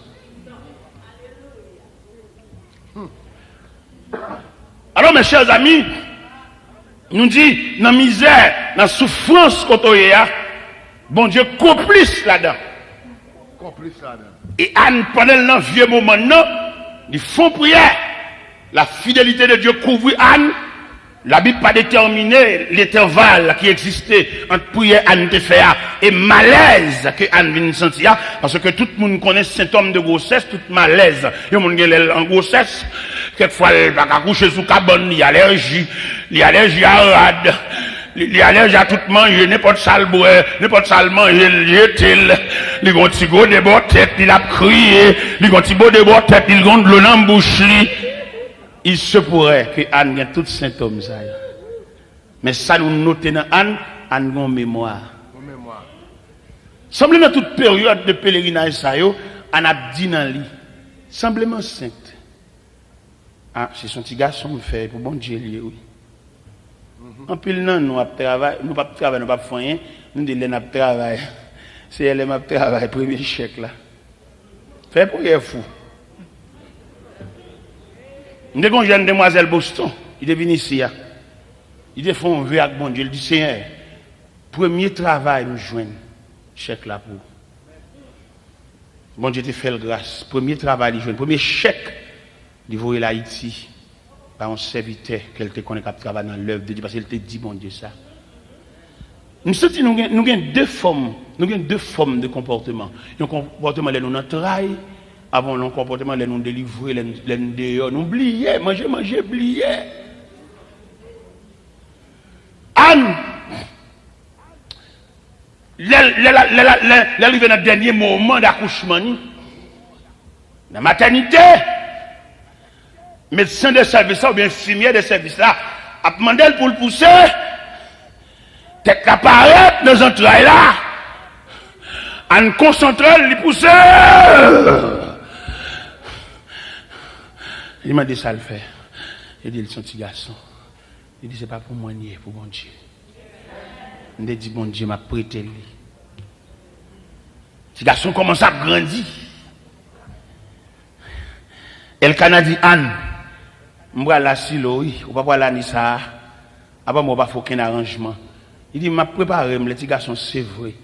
Alò, mes chers amis, nou di, nan mizè, nan soufrans kote w ye a, Bondye konplis ladan. Konplis ladan. E Ann, pandan l nan vye moman nan, li fè yon priyè. La fidélité de Dieu kouvri Ann. Labib pa detèmine lentèval ki egziste ant priyè Ann te fè a e malèz ke Ann vin santi a, paske tout moun konnen sentòm de gwosès, tout malèz yon moun gen lè l an gwosès, kèk fwa l pa ka kouche sou kabann, li alèji, li alèji a rad, li, li alèji a tout manje, nenpòt sa l bwè, nenpòt sa l manje, l jete l, li gon ti gode bò tèt li, l ap kriye, li gon ti gode bò tèt li, l gon dlo nan bouch li. Il se pourrait ke Ann gen tout sentòm sa yo. Men sa nou note nan Ann, Ann gen yon memwa. Yon memwa. Sanble nan tout peryòd de pelerinaj sa yo, Ann ap di nan li, sanble m ansent. A, si se yon ti gason m fè, e pou Bondye l ye, wi. Anpil nan nou ap travay, nou p ap travay, nou p ap fè anyen, nou di lè n ap travay, Seyè, lè m ap travay, premye chèk la. Fè priyè fou. M te gen yon jèn demwazèl Boston, li te vin isi a. Li te fè yon ve ak Bondye, li di, Seyè, premye travay m jwenn, chèk la pou ou. Bondye te fè l gras. Premye travay li jwenn, premye chèk, li voye l Ayiti pa yon sèvitè ke l te konnen k ap travay nan lèv de Dye, paske l te di Bondye sa. M santi nou gen, nou gen de fòm, nou gen de fòm de konpòteman. Yon konpòteman lè nou nan tray, avan yon konpòteman lè nou delivre, lè n, lè n deyò, nou bliye, manje, manje, bliye. Ann, lè, lè, lè, lè, lè, lè, lè l rive nan dènye moman dakouchman ni, nan matènite, medsen de sèvis la oubyen enfimyè de sèvis la ap mande l pou l pouse, tèt la parèt nan zantray la. Ann konsantre l, li pouse. Li mande sa l fè. Li di l se yon ti gason. Li di, se pa pou mwen li ye, pou Bondye. M te di Bondye m ap prete l li. Ti gason kòmanse ap grandi. Elkana di, Ann, m pral asile w, wi. Ou pa pral ane sa a. Apa mwen w pa fè okenn aranjman. Li di, m ap prepare m, lè ti gason sevre,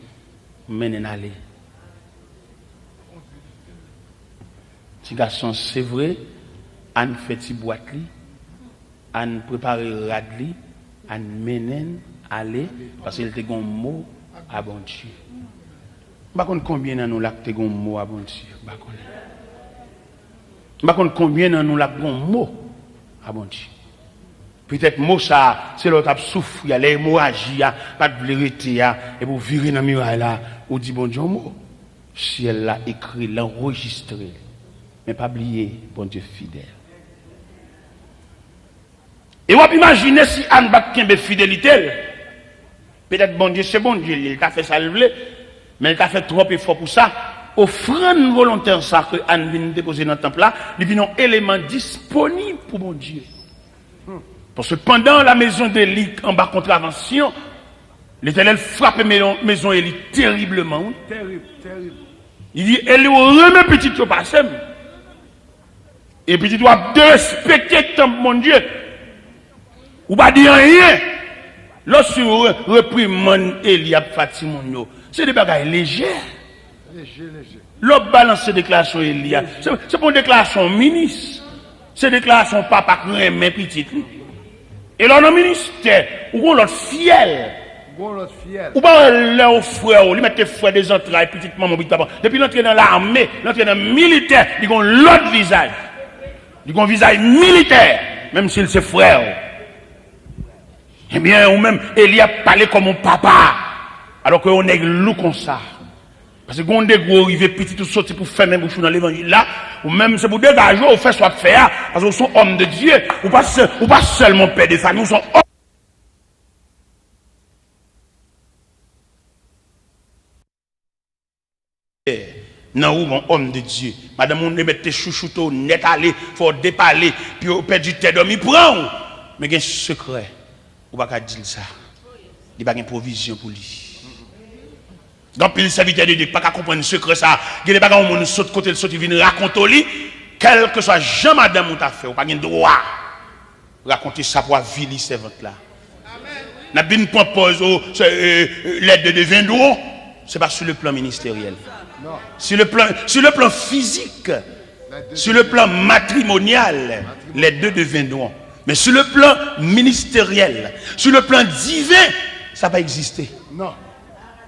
m mennen l ale. Ti gason sevre, Ann fè ti bwat li. Ann prepare rad li, Ann mennen l ale, paske l te gen yon mo a Bondye. M pa konn konbyen nan nou la k te gen yon mo a Bondye. M pa konnen. M pa konn konbyen nan nou la k gen yon mo a Bondye. Petèt mo sa a, se lè w t ap soufri a, lè emoraji a pa t vle rete a, epi w vire nan miray la, ou di Bondye yon mo. Syèl la ekri l, anrejistre l. Men pa bliye, Bondye fidèl. E w ap imajine si Ann pa t kenbe fidelite l, petèt Bondye se Bondye l ye, l ta fè sa l vle, men l ta fè twòp efò pou sa. Ofrann volontè sa ke Ann vin depoze nan tanp la, li vin yon eleman disponib pou Bondye. Paske pandan la maison d'Élie anba kontravansyon, Letènèl frape mezon, mezon Eli teribleman, wi. Terib, terib. Li di, Eli, ou renmen pitit yo pase m. E pitit ou ap derespekte tanp Bondye. Ou pa di anyen. Lòske w re-, reprimann Eli ap fè timoun yo, se de bagay lejè. Leje, leje. Lè w ap balanse deklarasyon Eli a, se, se pa yon deklarasyon minis. Se deklarasyon papa k renmen pitit li. E lè w nan ministè, ou gon lòt fyèl. Gon lòt fyèl. Ou pa wè lè yon frè w, li mèt te frè de zantray, pitit manman w, pitit papa w. Depi l antre nan lame, l antre nan militè, li gon lòt vizaj. Li gon vizaj militè, menm si l se frè w. Ebyen, ou menm, Eli ap pale kòm yon papa, alò ke yon nèg lou konsa. Paske gon degre w rive, pitit ou soti pou fèmen bouch ou nan levanjil la, ou menm se pou degaje w, ou fè sa w ap fè a, paske ou se yon òm de Dye, ou pa sè-, ou pa sèlman pè de fanmi, ou se yon òm nan ou, yon òm de Dye. Madanm ou te mèt te chouchoute w nèt ale, fè w depale, pi w pèdi tè dòmi pran w. Men gen sekrè, ou pa ka di l sa. Li pa gen pwovizyon pou li. Gen anpil sèvitè de Dye ki pa ka konprann sekrè sa. Gen de bagay yon moun sot kote l soti vin rakonte w li, kèlkeswa jan madanm ou ta fè, ou pa gen dwa rakonte sa pou avili sèvant la. N ap vin pran pòz o, se, e, e, les deux deviendront. Se pa sur le plan ministériel. Sur le plan, sur le plan physique, sur le plan matrimonial, les deux deviendront. Men sur le plan ministériel, sur le plan divin, sa pa egziste. Non.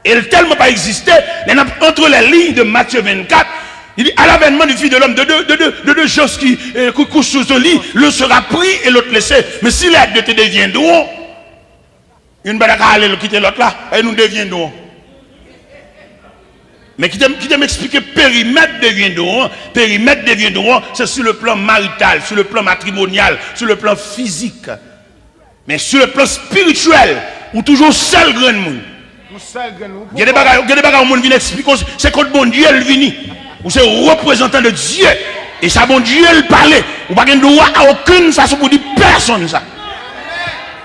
E l tèlman pa egziste, lè n ap entre les lignes de Matthieu vennkat, li di, à l'avènement du Fils de l'homme, de deux, de deux, de deux choses qui, euh, qui couchent sous un lit, l'un sera pris et l'autre laissé. Men si lè de te deviendront, youn pa ta ka ale l kite lòt la, e nou deviendront. Men kite m, kite m eksplike perimèt deviendront an. Perimèt deviendront an, se sur le plan marital, sur le plan matrimonial, sur le plan physique. Men sur le plan spirituel, ou toujou yon sèl grenn moun. Yon sèl grenn moun. Gen de bagay, gen de bagay yon moun vin eksplike w, se kot Bondye l vini. Ou se reprezantan de Dye. E sa Bondye l pale. Ou pa gen dwa a okenn fason pou di pèsonn sa.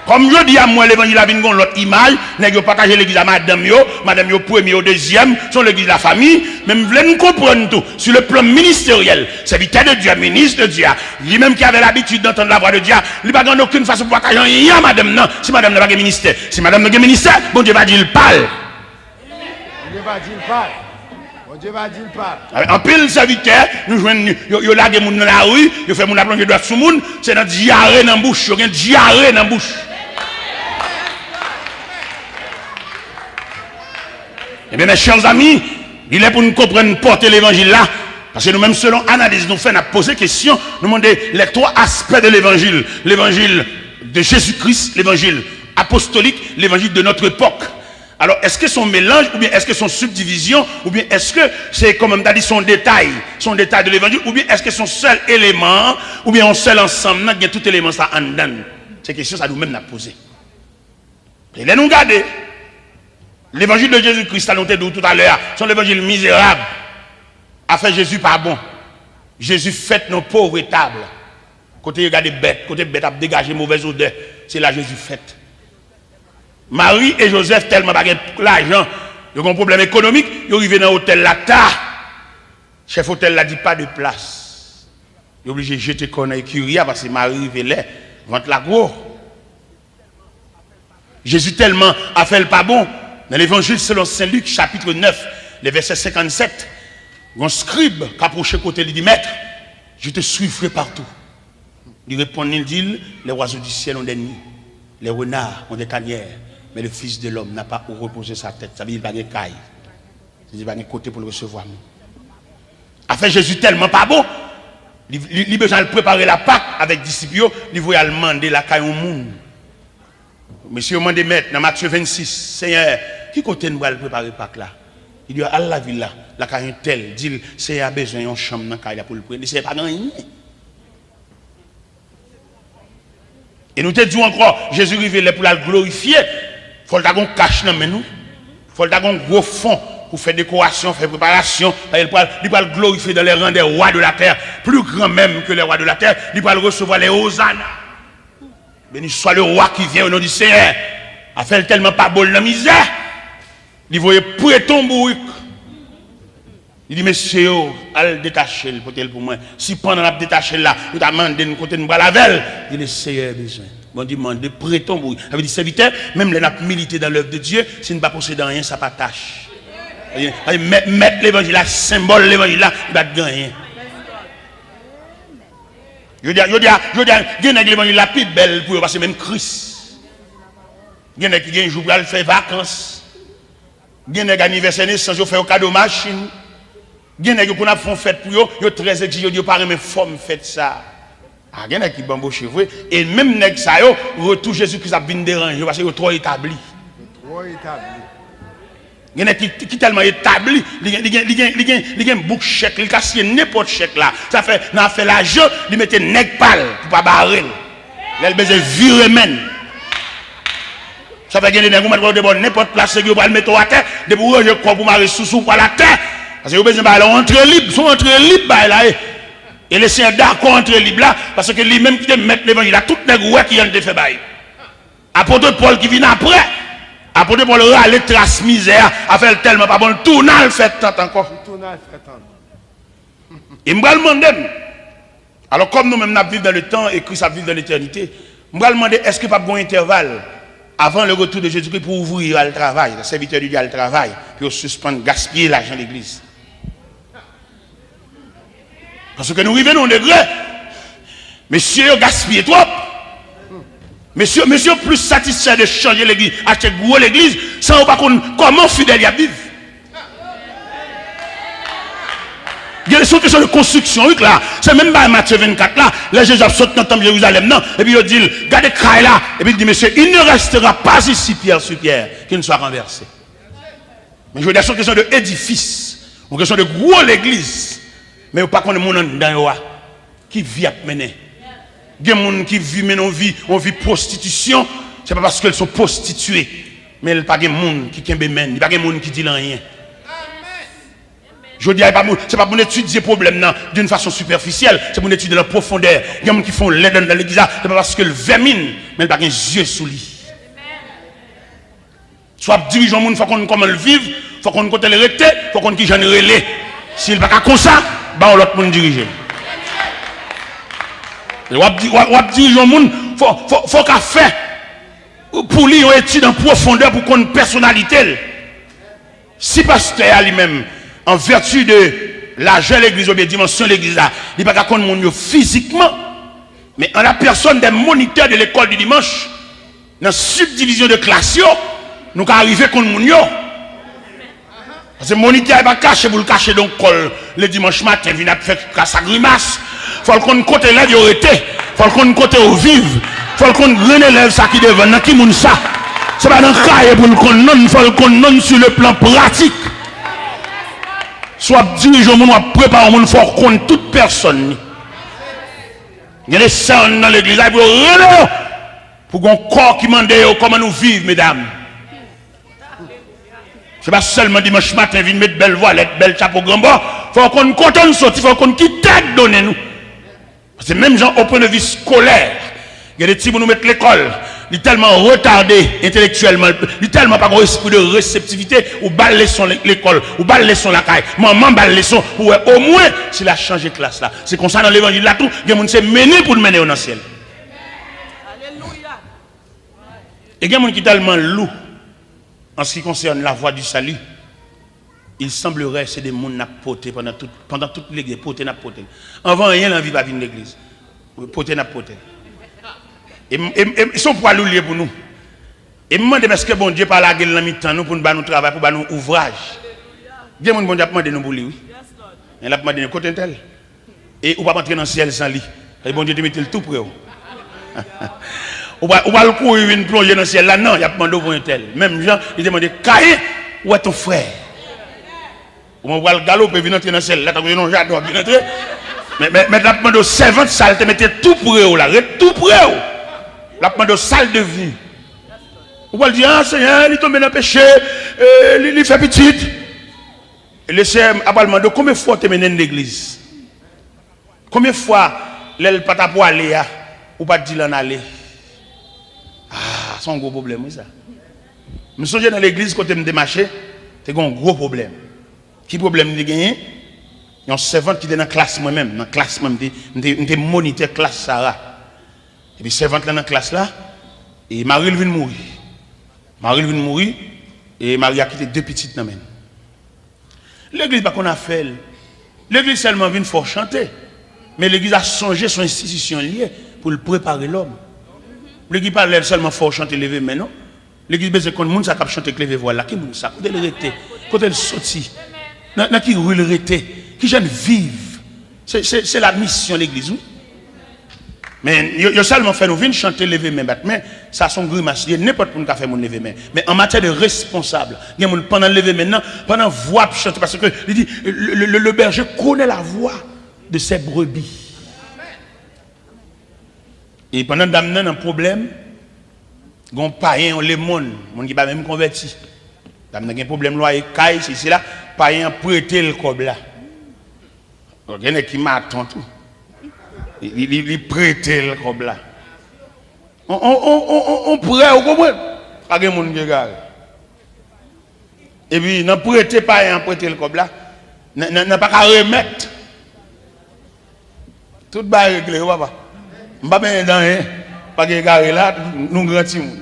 Kòm jodi a m wè levanjil la vin gon lòt imaj, nèg yo pataje legliz a madanm yo, madanm yo premye, yo dezyèm, se yon legliz lafanmi, men m vle n konprann tou, sur le plan ministériel, serviteur de Dieu, ministre de Dieu a, li menm ki avè labitid d'entendre la voix de Dieu a, li pa gen okenn fason pou pataje anyen a madanm nan, si madanm nan pa gen ministè. Si madanm nan gen ministè, Bondye va di l pa l. Bondye va di l pa l. Bondye va di l pa l. Anpil sèvitè, nou jwenn, yo, yo lage moun nan lari, yo fè moun ap lonje dwèt sou moun, se nan dyare nan bouch, yo gen dyare nan bouch. Ebyen, mes chers amis, li lè pou n konprann pòte levanjil la, paske nou menm, selon analiz nou fè, n ap poze kesyon, nou mande les trois aspects de l'évangile, l'évangile de Jésus-Christ, l'évangile apostolique, l'évangile de notre époque. Alò, èske se yon melanj, oubyen èske se yon sibdivizyon, oubyen èske se, kòman m ta di, se yon detay, se yon detay de levanjil, oubyen èske se yon sèl eleman, oubyen yon sèl ansanm nan ki gen tout eleman sa anndan l? Se kesyon sa nou menm n ap poze. E lè nou gade levanjil de Jezi Kris la, nou te di w toutalè a, se yon levanjil mizerab. Afè Jezi pa bon. Jezi fèt nan pov etab. Kote yo gade bèt, kote bèt ap degaje movèz odè, se la Jezi fèt. Mari e Jozèf tèlman pa gen lajan, yo gen pwoblèm ekonomik, yo rive nan otèl la ta. Chèf otèl la di, "Pas de place." Yo oblije jete kò nan ekiri a, paske Mari rive lè, vant la gwo. Jezi tèlman afè l pa bon, nan Levanjil selon Sen Lik, chapit nèf, le vèsè senkannsèt, yon skrib k apwoche kote li di, "Maître, je te suivrai partout." Li reponn li, li di l, "Les oiseaux du ciel ont des nids, les renards ont des tanières, mais le Fils de l'homme n'a pas où reposer sa tête." Sa vle di l pa gen kay. Li pa gen kote pou l resevwa moun. Afè Jezi tèlman pa bon, li, li, li bezwen al prepare Lapak avèk disip yo, li voye al mande lakay yon moun. Mesye yo mande mèt, nan Matye vennsis, "Senyè, ki kote n pral prepare Pak la?" Li di yo, "Al lavil la, lakay entèl, di l Seyè a bezwen yon chanm nan kay la pou l priye." Li di, "Seyè pa gen anyen." E nou te di w ankò, Jezi rive lè pou l al glorifye, fò l ta gen yon kach nan men nou. Fò l ta gen yon gwo fon pou fè dekorasyon, fè preparasyon. Li pral, li pral glorifye dans les rangs des rois de la terre. Plus grand même que les rois de la terre, li pral resevwa les Hosanna. Béni soit le roi qui vient au nom du Seigneur. Afè l tèlman pa bon, l nan mizè. Li voye preton bourik. Li di, "Mesye yo, al detache l, pote l pou mwen." Si pandan n ap detache l la, yo ta mande n kote n pral avè l, li di, "Le Seyè bezwen." Bondye mande preton bourik. Sa vle di, sèvitè, menm lè n ap milite dans l'œuvre de Dieu, si n pa posede anyen, sa pa tach. Sa vle di, mèt, mèt levanjil la, senbòl levanjil la, li pa t gen anyen. Yo di, yo di, yo di, gen nèg levanjil la pi bèl pou yo pase menm Kris. Gen nèg ki gen jou pral fè vakans. Gen nèg anivèsè nesans, yo fè yo kado machin. Gen nèg yo konn ap fè yon fèt pou yo, yo trè egzije, yo di yo pa renmen fòm fèt sa. A, gen nèg ki banboche vre. E menm nèg sa yo, retou Jezi Kris ap vin deranje yo, paske yo twò etabli. Twò etabli. Gen nèg ki, ki tèlman etabli, li gen, li gen, li gen, li gen, li gen bouk chèk, li ka siyen nenpòt chèk la. Sa fè, nan afè lajan, li mete nèg pa l pou pa bare l. Lè l bezwen vire men l. Sa fè gen de nèg ou mèt wè yo te ba w nenpòt plas, se yo pral mete w atè, depi w ranje kò w pou mare sousou w pral atè. Paske yo bezwen bay la yon antre lib, se yon antre lib bay la ye. E Lesenyè dakò antre lib la, paske li menm ki te mèt levanjil la, tout nèg wè kijan l te fè bay. Apot Pòl ki vin apre, Apot Pòl rale tras mizè a, afè l tèlman pa bon, l tounen al fè tant ankò. Li tounen al fè tant. E m pral mande m, alò, kòm nou menm n ap viv dans le temps e Kris ap viv dans l'éternité, m pral mande, èske p ap gen yon entèval avan le retour de Jésus-Christ pou ouvriye yo al travay, sèvitè de Dye al travay, pou yo sispann gaspiye lajan legliz? Paske nou rive nan yon degre, mesye yo gaspiye twòp. Mesye, mesye yo plis satisfè de chanje legliz, achte gwo legliz, san yo pa konn kòman fidèl y ap viv. Gen, se yon kesyon de konstriksyon, wi, la. Se menm bagay Matye vennkat la, lè Jezi ap sot nan tanp Jerizalèm nan, epi yo di l, "Gade kay la," epi l di, "Monsieur, il ne restera pas ici pierre sur pierre, qu'il ne soit renversé." Men jodi a, se yon kesyon de edifis, yon kesyon de gwo legliz, men yo pa konnen moun anndan yo a, ki vi y ap mennen. Gen moun ki vi mennen yon vi, yon vi pwostitisyon, se pa paske l se yon pwostitye, men l pa gen moun ki kenbe men l, li pa gen moun ki di l anyen. Jodi a, e pa pou, se pa pou n etidye pwoblèm nan d'une façon superficielle, se pou n etidye l an pwofondè. Gen moun ki fè yon lèd anndan legliz la, se pa paske l vèmin, men l pa gen zye sou li. Si w ap dirije yon moun, fò w konn kòman l viv, fò w konn kote l rete, fò w konn kijan l rele. Si l pa ka konsa, ba yon lòt moun dirije l. W ap di, w ap, w ap dirije yon moun, fò, fò, fò w ka fè pou li yon etid an pwofondè pou w konn pèsonalite l. Si pastè a li menm, an vèti de lajè legliz oubyen dimansyon legliz la, li pa ka konn moun yo fizikman, mais en la personne des moniteurs de l'école du dimanche, nan sibdivizyon de klas yo, nou ka rive konn moun yo. Paske monitè a pa kache pou l kache donk kò l le dimanch maten, vin ap fè kras ak grimas. Fò l konn kote elèv yo rete. Fò l konn kote yo viv. Fò l konn grenn elèv sa ki devan nan ki moun sa. Se pa nan kaye pou l konn non l, fò l konn non l sur le plan pratique. Si w ap dirije yon moun, w ap prepare yon moun, fò w konn tout pèsòn li. Gen de sè anndan legliz la, pou yo rele yo. Pou gen yon kò ki mande yo kòman nou viv, medam. Se pa sèlman dimanch maten vin met bèl vwalèt, bèl chapo granbò. Fò w konn kote n soti, fò w konn ki tèt donnen nou. Paske menm jan o pwen de vi skolè, gen de timoun ou met lekòl, li tèlman retade entelektyèlman, li tèlman pa gen espri de reseptivite, ou ba l leson le-, lekòl, ou ba l leson lakay, manman ba l leson, pou wè omwen si l a chanje klas la. Se konsa nan levanjil la tou, gen moun se mennen pou l mennen yo nan syèl. E gen moun ki tèlman lou an ce qui concerne la voie du salut, il semblerait se de moun n ap pote pandan tout, pandan tout legliz, pote n ap pote l. Anvan anyen nan vi pa vin legliz. Pote n ap pote l. E, e, e se yon pwa lou l ye pou nou. E m mande m èske Bondye pa lage l nan mitan nou pou n ba nou travay, pou ba nou ouvraj. Gen moun Bondye ap mande nou pou li, wi. Men l ap mande nou, "Kote entèl?" E ou p ap antre nan syèl san li. E Bondye te mete l tou pre w. Ou pa, ou pral kouri vin plonje nan syèl la, non, y ap mande w pou entèl. Menm jan, li te mande Kayen, "Où est ton frère?" Ou mwen pral galope vin antre nan syèl la, tankou se nan jaden w ap vin antre. Men, men, men l ap mande w sèvant sa l te mete tou pre w la, ret tou pre w. L ap mande w sa l devni. Ou pral di, ah, Senyè, li tonbe nan peche, e, li, li fè pitit. E Lesenyè a pral mande w, konbyen fwa w te mennen l legliz? Konbyen fwa, lè l pa ta pwale a, ou pa t di l ann ale? Ah, se yon gwo pwoblèm, wi, sa. M sonje nan legliz kote m te mache, te gen yon gwo pwoblèm. Ki pwoblèm m te genyen? Yon sèvant ki te nan klas mwen menm, nan klas mwen, m te, m te, m te monitè klas Sara. Epi sèvant lan nan klas la, e mari l vin mouri. Mari l vin mouri, e mari a kite de pitit nan men l. Legliz pa konn afè l. Legliz sèlman vin fè w chante. Men legliz a sonje se yon enstitisyon l ye pou l prepare lòm. Legliz pa lè sèlman fè w chante leve men non. Legliz bezwen konn moun sa k ap chante k leve vwa l la. Ki moun sa? Kote l rete? Kote l soti? Nan, nan ki ri l rete? Kijan l viv? Se, se, se la misyon legliz, wi. Men yo, yo sèlman fè nou vin chante, leve men, bat men. Sa se yon grimas li ye. Nenpòt moun ka fè moun leve men. Men an matyè de responsab, gen moun pandan l leve men nan, pandan vwa ap chante, paske li di, le, le, le, le berger connaît la voix de ses brebis. E pandan dam nan nan pwoblèm, gen yon payen, yon lemonn, moun ki pa menm konvèti. Dam nan gen pwoblèm lwaye kay, sesi la, payen an prete l kòb la. Bon, gen nèg ki maton tou. Li, li, li, li prete l kòb la. On, on, on, on, on, on prè, ou konprann? Pa gen moun ki egare. Epi, nan prete payen an prete l kòb la, nan, nan, nan pa ka remèt. Tout bagay regle, wi, papa. M pa benyen nan anyen. Pa gen egare la, nou gran timoun.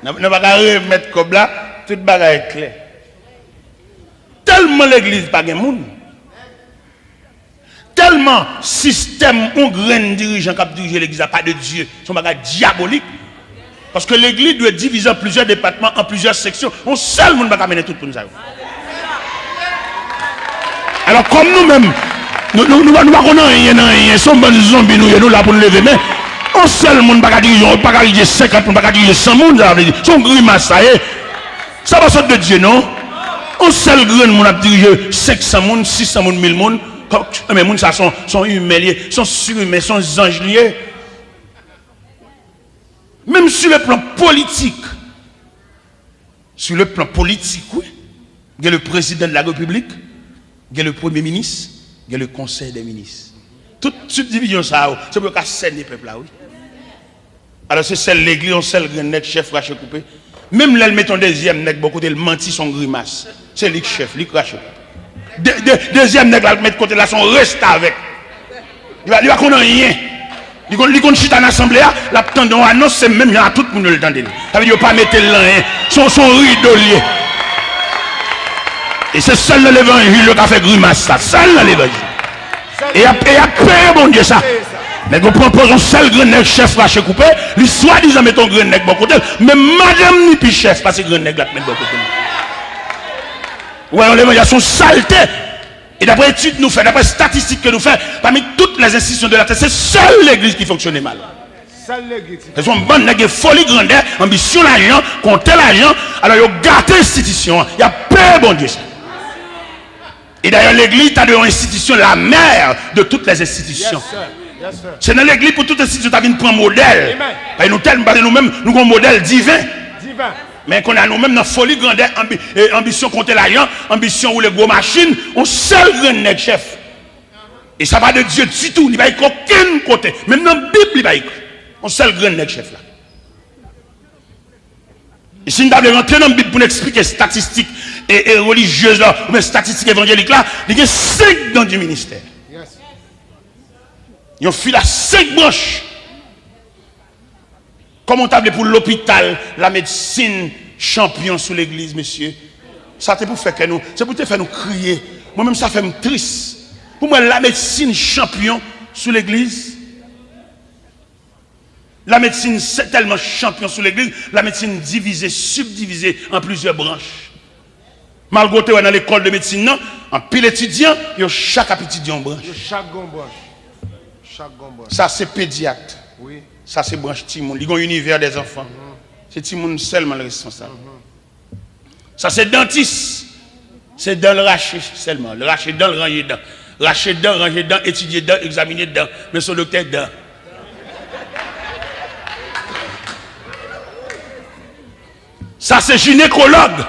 Nan, nan pa ka remèt kòb la, tout bagay klè. Tèlman legliz pa gen moun, tèlman sistèm yon grenn dirijan k ap dirije legliz la pa de Dye, se yon bagay dyabolik. Paske legliz dwe divize an plizyè depatman, an plizyè seksyon. Yon sèl moun pa ka mennen tout moun sa yo. Alò, kòm nou menm, nou, nou, nou, nou pa konn anyen nan anyen, se yon bann zonbi nou ye, nou la pou n leve men. Yon sèl moun pa ka dirije, pa ka dirije senkant moun, pa ka dirije san moun, sa vle di, se yon grimas sa ye. Sa pa sot de Dye, non. Yon sèl grenn moun ap dirije senk san moun, sis san moun, mil moun. Kòk, men moun sa se yon, se yon imen li ye, se yon sirimen, se yon zanj li ye. Menm sou le plan politik, sou le plan politik, wi, gen le prezidan de la repiblik, gen le premye minis, gen le konsèy dè minis. Tout sibdivizyon sa yo, se pou yo ka sène pèp la, wi. Alò, se sèl legliz, yon sèl grenn nèg chèf rache koupe. Menm lè l mete yon dezyèm nèg bò kote l, manti se yon grimas. Se li k chèf, li k rache koupe. De, de, dezyèm nèg la l met kote l la, se yon restavèk. Li pa, li pa konn anyen. Li konn, li konn chita nan asanble a, l ap tande yon anons, se menm jan a tout moun yo l tande l. Sa vle di yo pa mete l nan anyen. Se yon, se yon rido l ye. E se sèl nan levanjil yo ka fè grimas sa. Sèl nan levanjil. E y ap, e y ap peye Bondye sa. Nèg yo pran pòz yon sèl grenn nèg chèf rache koupe, li swadizan mete yon grenn nèg bò kote l, men madanm ni pi chèf pase grenn nèg la k met bò kote l. Ou wè, yon levanjil se yon salte. E daprè etid nou fè, daprè estatistik ke nou fè, pami tout les institutions de la terre, se sèl legliz ki fonksyone mal. Sèl legliz. Se yon bann nèg gen foli grandè, anbisyon lajan, konte lajan, alò yo gate enstitisyon an, y ap peye Bondye sa. E dayè, legliz ta dwe yon enstitisyon, la mère de toutes les institutions. Yes, sir. Yes, sir. Se nan legliz pou tout enstitisyon ta vin pran modèl. Amen. Paske nou tèlman, paske nou menm, nou gen yon modèl diven. Diven. Men kounye a nou menm nan foli grandè, anbi, e, anbisyon konte lajan, anbisyon woule gwo machin, yon sèl grenn nèg chèf. E sa pa de Dye ditou, li pa ekri okenn kote. Menm nan Bib, li pa ekri. Yon sèl grenn nèg chèf la. E si n ta vle rantre nan Bib pou n eksplike estatistik e, e relijyez la, oubyen estatistik evanjelik la, li gen senk dan di ministè. Yes. Yon fil a senk branch. Kòman w ta vle pou lopital, lamedsin, chanpyon sou legliz, mesye? Sa te pou fè kè nou, se pou te fè nou kriye. Mwen menm, sa fè m tris. Pou m wè lamedsin chanpyon sou legliz. Lamedsin se tèlman chanpyon sou legliz, lamedsin divize, sibdivize an plizyè branch. Malgre w te wè nan lekòl de medsin nan, anpil etidyan, yo chak ap etidye yon branch. Yo chak gen yon branch. Chak gen yon branch. Sa se pedyat. Wi. Sa se branch timoun. Li gen yon univers des enfants. Mhm. Se timoun sèlman l responsab. Mhm. Sa se dantis. Se dan l rache sèlman. L rache dan, l ranje dan. Rache dan, ranje dan, etidye dan, egzamine dan. Men se yon doktè dan. Sa se jinekològ.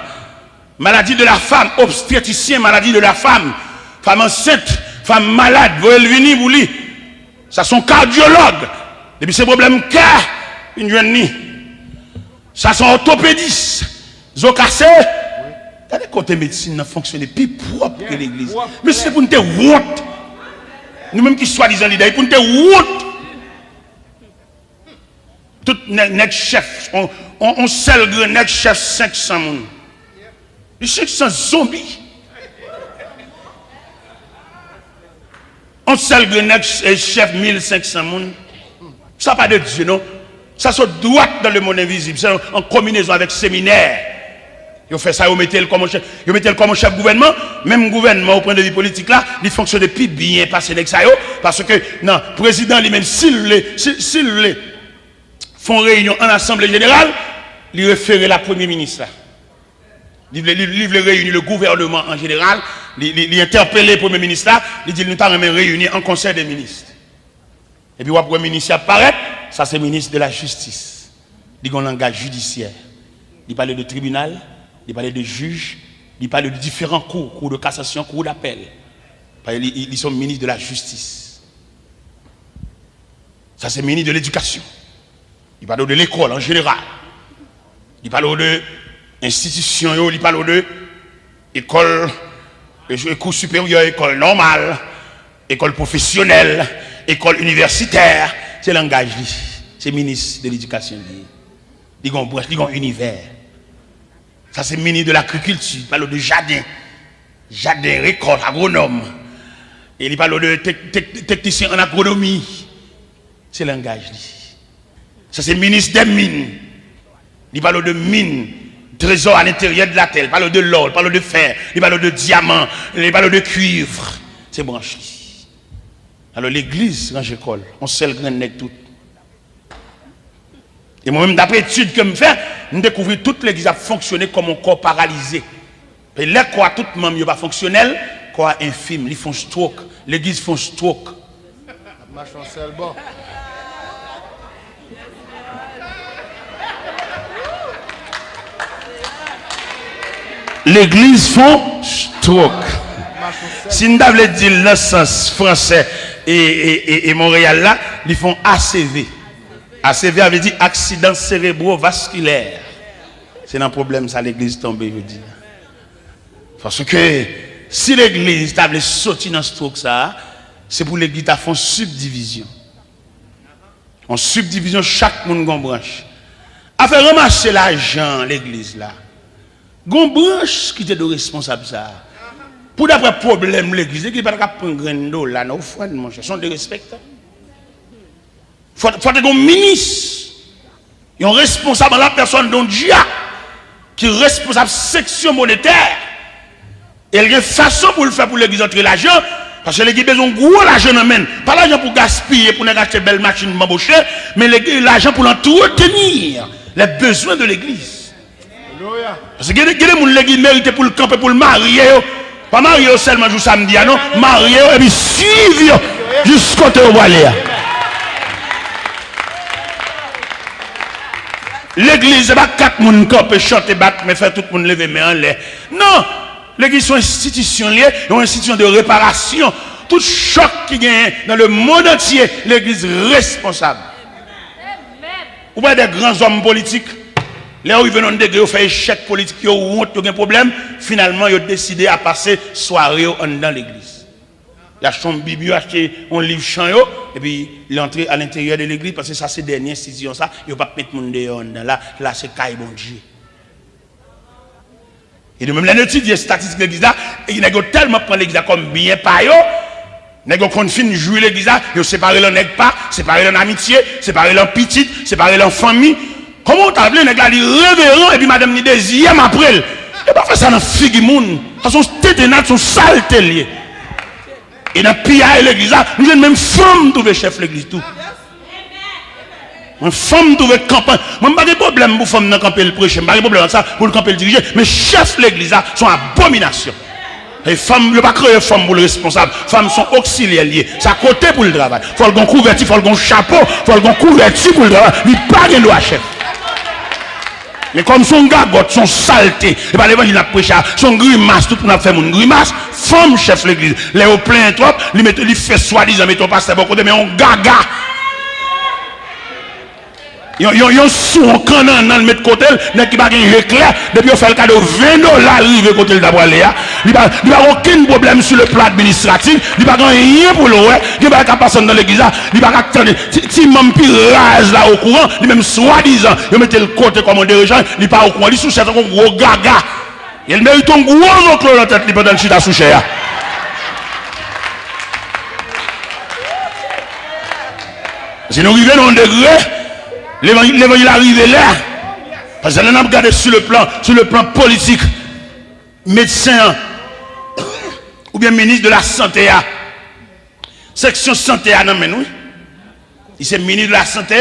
Maladie de la femme, obstétricien, maladie de la femme. Fanm ansent, fanm malad, voye l vini pou li. Sa se yon kadyològ. Depi se pwoblèm kè, vin jwenn li. Sa se yon òtopedis. Zo kase. Gade kote medsin nan fonksyone pi pwòp ke legliz. Men si se pou n te wont. Nou menm ki swadizan lidè, pou n te wont. Tout nèg, nèg chèf, on, on, on sèl grenn nèg chèf senk san moun. Li senk san zonbi. On sèl grenn nèg ch-, chèf mil senk san moun. Sa pa de Dye, non. Sa sot dwat dan le mond envizib. Se an konbinezon avèk seminè. Yo fè sa, yo mete l kòm chèf, yo mete l kòm chèf gouvènman. Menm gouvènman, o pwen de vi politik la, li fonksyone pi byen pase nèg sa yo. Paske, nan, prezidan li menm, si l vle, si, si l vle fè yon reyinyon an asanble jeneral, li refere l a premye minis la. Li vle, li, li vle reyini le gouvènman an jeneral, li, li, li entèpele premye minis la, li di l nou ta renmen reyini an konsèy de minis. Epi w ap wè minis y ap parèt, sa se minis de la jistis. Li gen yon langaj jidisyè. Li pale de tribinal, li pale de jij, li pale de diferan kou, kou de kasasyon, kou dapèl. Paske li, li, li se yon minis de la jistis. Sa se minis de ledikasyon. Li pale w de lekòl an jeneral. Li pale w de enstitisyon yo, li pale w de ekòl, e, kou siperyè, ekòl nòmal, ekòl pwofesyonèl, ekòl inivèsitè. Se langaj li. Se minis de ledikasyon li ye. Li gen yon branch, li gen yon inivè. Sa se minis de lagrikilti, li pale w de jaden. Jaden, rekòt, agwonòm. E li pale w de tek-, tek-, teknisyen an agwonomi. Se langaj li. Sa se minis dè min. Li pale w de min, trezò a lenteryè de latè. Li pale w de lò, li pale w de fè, li pale w de dyaman, li pale w de kwiv. Se branch li. Alò, legliz ranje kò l. Yon sèl grenn nèg tout. E mwen menm, daprè etid ke m fè, m dekouvri tout legliz ap fonksyone kòm yon kò paralize. E lè kò a tout manm yo pa fonksyonèl, kò a enfim, li fè yon stroke. Legliz fè yon stroke. Ap mache yon sèl bò. Legliz fè yon stroke. Si n ta vle di l nan sans fransè e, e, e, e Monreyal la, li fè yon A C V. A C V a vle di aksidan serebrovaskilè. Se nan pwoblèm sa legliz tonbe jodi a. Paske si legliz ta vle soti nan stroke sa a, se pou legliz ta fè yon sibdivizyon. Yon sibdivizyon, chak moun gon branch. Afè ranmase lajan legliz la, gon branch ki te dwe responsab sa a. Pou daprè pwoblèm legliz, legliz pa t ka pran grenn dola nan ofrann, monchè. Se yon derespektan. Fò, fò te gen yon minis, yon responsab an la pèsòn de yon dyak ki responsab seksyon monetè. E l gen fason pou l fè pou legliz antre lajan, paske legliz bezwen yon gwo lajan nan men l. Pa lajan pou gaspiye, pou nèg achte bèl machin, banboche, men legliz lajan pou l antreteni les besoins de l'église. Paske gen de, gen de moun legliz merite pou l kanpe, pou l marye yo. Pa marye yo sèlman jou samdi a, non. Marye yo epi swiv yo jis kote yo prale a. Legliz, se pa kat moun kanpe, chante, bat men, fè tout moun leve men anlè. Non! Legliz se yon enstitisyon l ye, yon enstitisyon de reparasyon. Tout chòk ki genyen dans le monde entier, legliz responsab. Ou pa wè de gran zòm politik, lè yo rive nan yon degre, yo fè echèk politik, yo wont, yo gen pwoblèm, finalman, yo deside a pase sware yo anndan legliz. Y achte yon bib, yo achte yon liv chan yo, epi l antre a lenteryè de legliz, paske sa se dènye enstitisyon sa, yo p ap met moun deyò anndan la, la se kay Bondye. E nou menm, lè n etidye estatistik legliz la, e nèg yo tèlman pran legliz la kòm byen pa yo, nèg yo konn fin jwi legliz la, yo separe l an nèg pa, separe l an amitye, separe l an pitit, separe l an fanmi. Kòman w ta vle nèg la li reveran epi madanm ni dezyèm apre l? Yo pa fè sa nan figi moun. Sa se yon tentennad, se yon salte l ye. E nan piyay legliz la, nou jwenn menm fanm twouve chèf legliz tou. Mwen, fanm twouve kanpe. Mwen, m pa gen pwoblèm pou fanm nan kanpe l preche. M pa gen pwoblèm ak sa, pou l kanpe l dirije. Men chèf legliz la, se yon abominasyon. E fanm, yo pa kreye fanm pou l responsab. Fanm se yon oksilyè l ye. Se a kote pou l travay. Fò l gen yon kouvèti, fò l gen yon chapo, fò l gen yon kouvèti pou l travay. Li pa gen dwa chèf. Men kòm se yon gagòt, se yon salte, e pa levanjil n ap preche a, se yon grimas, tout moun ap fè moun grimas, fanm chèf legliz. Lè yo plenyen twòp, li mete, li fè swadizan mete yon pastè bò kote, men yon gaga. Yon, yon, yon sou, yon kannannan l met kote l, nèg ki pa gen je klè, depi yo fè l kado ven dola, l rive kote l ta prale a. Li pa, li pa gen okenn pwoblèm sou le plan administratif, li pa gen anyen pou l wè, gen bagay k ap pase anndan legliz la, li pa ka tande. Ti, ti manm pi raz la okouran, li menm swadizan, yo mete l kote kòm yon dirijan, li pa okouran, li sou chè tankou yon gwo gaga. E l merite yon gwo zoklo nan tèt li pandan l chita sou chè a. Si nou rive nan yon degre, levanjil, levanjil la rive la. Paske lè n ap gade sou le plan, sou le plan politik, medsen an, oubyen minis de la sante a, seksyon sante a nan men nou, wi. Li se minis de la sante,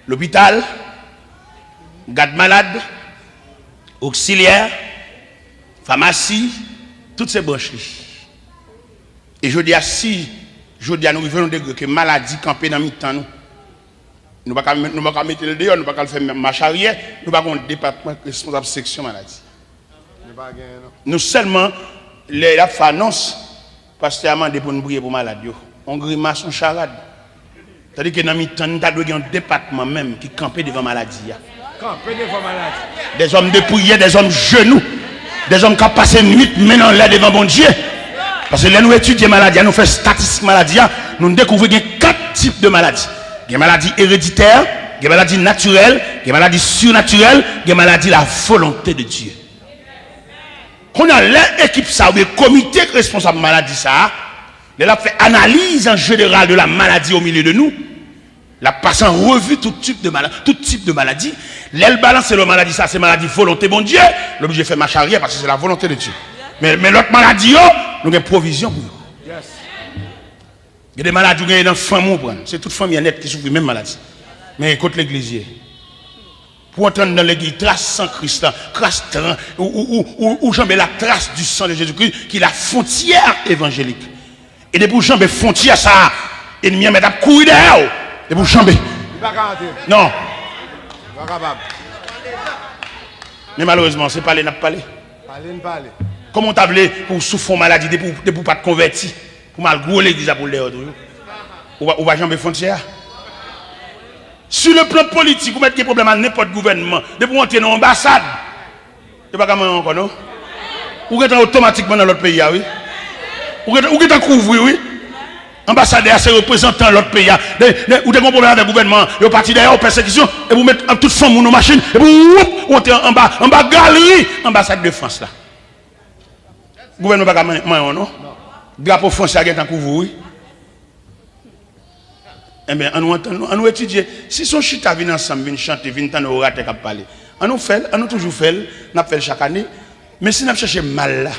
lopital, gad malad, oksilyè, famasi, tout se branch li. E jodi a, si jodi a nou rive nan degre ke maladi kanpe nan mitan nou, nou pa ka, nou pa ka mete l deyò, nou pa ka fè mach aryè, nou pa gen yon depatman responsab seksyon maladi. Nou pa genyen, non. Nou sèlman, lè y ap fè anons, pastè a mande pou n priye pou malad yo. On grimas, on charad. Tandike nan mitan n, ta dwe gen yon depatman menm ki kanpe devan maladi a. Kanpe devan maladi. Dèzòm de priyè, dèzòm jenou. Dèzòm k ap pase nwit men anlè devan Bondye. Paske lè nou etidye maladi a, nou fè estatistik maladi a, nou dekouvri gen kat tip de maladi. Gen maladi ereditè, gen maladi natirèl, gen maladi sirnatirèl, gen maladi la volonté de Dieu. Kounye a, lè ekip sa oubyen komite k responsab maladi sa a, lè l ap fè analiz an jeneral de la maladie au milieu de nous, l ap pase an revi tout tip de mala-, tout tip de maladi. Lè l balanse lè maladi sa a se maladi volonte Bondye, l oblije fè mach aryè paske se la volonte de Dye. Men, men lòt maladi yo, nou gen pwovizyon pou yo. Gen de maladi ou genyen nan fanmi w pran. Se tout fanmi an nèt ki soufri menm maladi. Men kot legliz ye? Pou antre anndan legliz, tras san Kris la, tras tran, ou, ou, ou, ou, ou janbe la trace du sang de Jésus-Christ, ki la frontière évangélique. E depi w janbe fwontyè sa a, enmi an mèt ap kouri dèyè w. Depi w janbe. Li pa ka antre. Non. Li pa kapab. Men malerezman, se pale n ap pale. Pale n pale. Kòman w ta vle pou w soufri yon maladi depi w, depi w pa t konvèti? Pou m al gwo legliz la pou l dèyè w toujou. Ou pa, ou pa janbe fwontyè a. Sur le plan politik, ou mèt gen pwoblèm ak nenpòt gouvènman. Depi w antre nan yon anbasad, yo pa ka manyen w ankò, non. Ou gentan otomatikman nan lòt peyi a, wi. Ou gentan, ou gentan kouvri, wi. Anbasadè a se reprezantan lòt peyi a. De, de, ou te gen yon pwoblèm avèk gouvènman an, yo pati dèyè w, pèsekisyon, epi ou met tout fanmi w nan machin, epi woup, ou antre anba, anba galri anbasad de Frans la. Gouvènman pa ka manyen, manyen w non. Drapo Frans la gentan kouvri w, wi. Enben, ann nou antann nou, ann nou etidye. Si se yon chita vin ansanm, vin chante, vin tann oratè k ap pale, ann nou fè l, ann nou toujou fè l, n ap fè l chak ane. Men si n ap chèche mal la,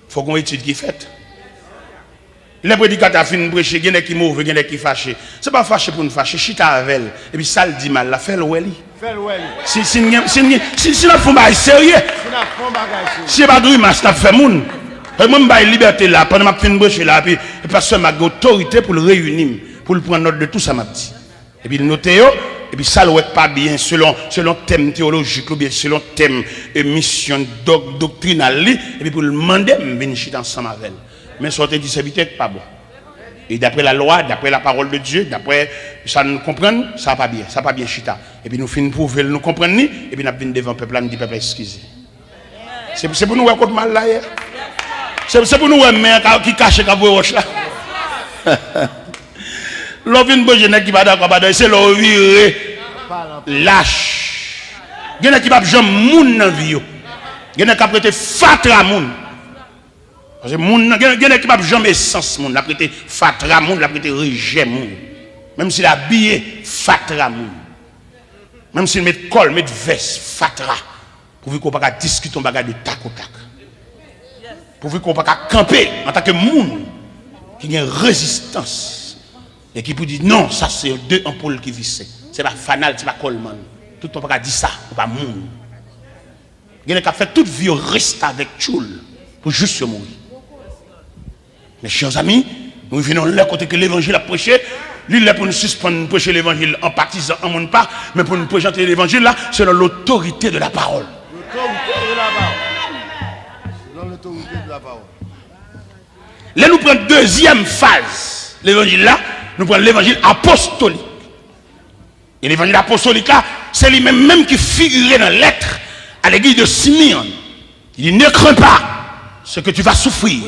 fòk yon etid ki fèt. Lè predikatè a fin preche, gen nèg ki move, gen nèg ki fache. Se pa fache pou n fache, chita avè l. Epi sa l di mal la, fè l wè li. Fè l wè li. Si, si n gen, si n gen, si, si n ap fè yon bagay serye. Si n ap fè yon bagay serye. Si se pa grimas n ap fè moun. E mwen m bay libète la, pandan m ap fin preche la, epi pastè Mak gen otorite pou l reyini m, pou l pran nòt de tou sa m ap di. Epi l note yo, epi sa l wè k pa byen selon, selon tèm teyolojik li oubyen selon tèm, e, misyon dòg doktrinal li, epi pou l mande m vin chita ansanm avè l. Men sa w te di sèvitè k pa bon. E daprè lalwa, daprè la parole de Dieu, daprè sa nou konprann, sa pa byen, sa pa byen chita. Epi nou fin pwouve l nou konprann li, epi n ap vin devan pèp la, n di pèp la eskize. Se, se pou nou wè kot mal la ye. Se, se pou nou wè men an ka, ki kache k ap voye wòch la. Lè w vin banje nèg ki pa dakò, pa dakò, se lè w vire lach. Gen nèg ki p ap janm moun nan vi yo. Gen nèg k ap rete fatra moun. Paske moun nan, gen, gen nèg ki p ap janm esans moun, l ap rete fatra moun, l ap rete rejè moun. Menm si l abiye fatra moun. Menm si l met kòl, met vès, fatra. Pouvi ke w pa ka diskite yon bagay de tak o tak. Pouvi ke w pa ka kanpe antanke moun ki gen rezistans. E ki pou di, non, sa se de anpoul ki vise. Se pa fanal, se pa kòlman. Toutan w pa ka di sa, ou pa moun. Gen nèg k ap fè tout vi yo restavèk tchoul. Pou jis yo mouri. Mes chers amis, nou rive nan lè kote ke levanjil ap preche, li lè pou nou sispann preche levanjil an patizan, an moun pa, men pou nou prezante levanjil la selon l'autorité de la parole. L'autorité de la parole. Selon l'autorité de la parole. Lè nou pran dezyèm faz levanjil la, nou pran levanjil apostolik. E levanjil apostolik la, se li menm menm ki figire nan lèt a legliz de Simeon. Il dit, ne crains pas ce que tu vas souffrir.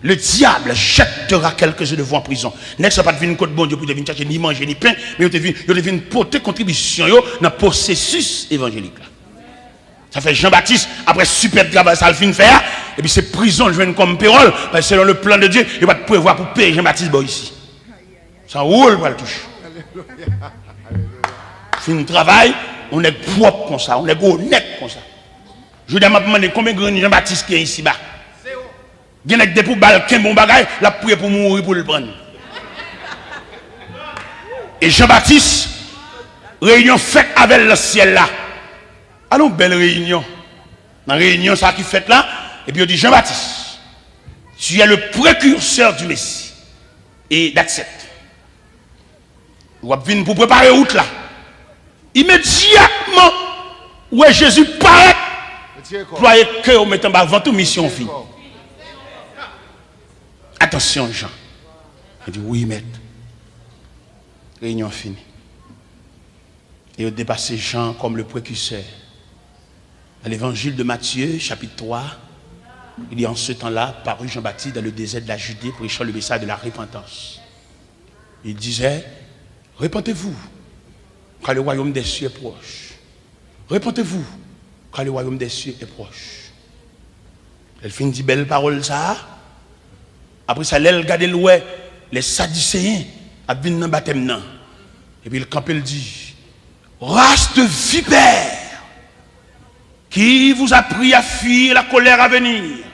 Le diable jettera quelques-uns de vous en prison. Nèg sa pa t vin kot Bondye pou te vin chache ni manje ni pen, men yo te vin, yo te vin pote kontribisyon yo nan pwosesis evanjelik la. Sa fè Jan Batis, apre sipèb travay sa l fin fè a, epi se prizon l jwenn kòm pewòl, paske selon le plan de Dieu, yo pa t prevwa pou peye Jan Batis bò isi. Se yon wou l pral touche. Fin travay, yon nèg pwòp konsa, yon nèg onèt konsa. Jodi a m ap mande konbyen grenn Jan Batis ki gen isiba. Gen nèg depi w ba l kenbe yon bagay, l ap priye pou mouri pou l pran. E Jan Batis, reyinyon fèt avè l nan syèl la. Alon bèl reyinyon. Nan reyinyon sa ki fèt la, epi yo di Jan Batis, tu es le précurseur du Messie. E that's it. W ap vin pou prepare wout la. Imedyatman, ou wè Jezi parèt, plwaye kè w met anba vant ou, misyon fini. Atansyon, Jan. Yo di, wi, mèt. Reyinyon fini. E yo depase Jan kòm le précurseur. Dans l'évangile de Matthieu, chapitre trois, il dit, en ce temps-là, parut Jean-Baptiste dans le désert de la Judée, prêchant le message de la repentance. Il disait, repentez-vous, car le royaume des cieux est proche. Repentez-vous, car le royaume des cieux est proche. Lè l fin di bèl pawòl sa a, apre sa, lè l gade, l wè lè Sadiseyen ap vin nan batèm nan. Epi l kanpe, l di, race de vipères, qui vous a pris à fuir la colère à venir?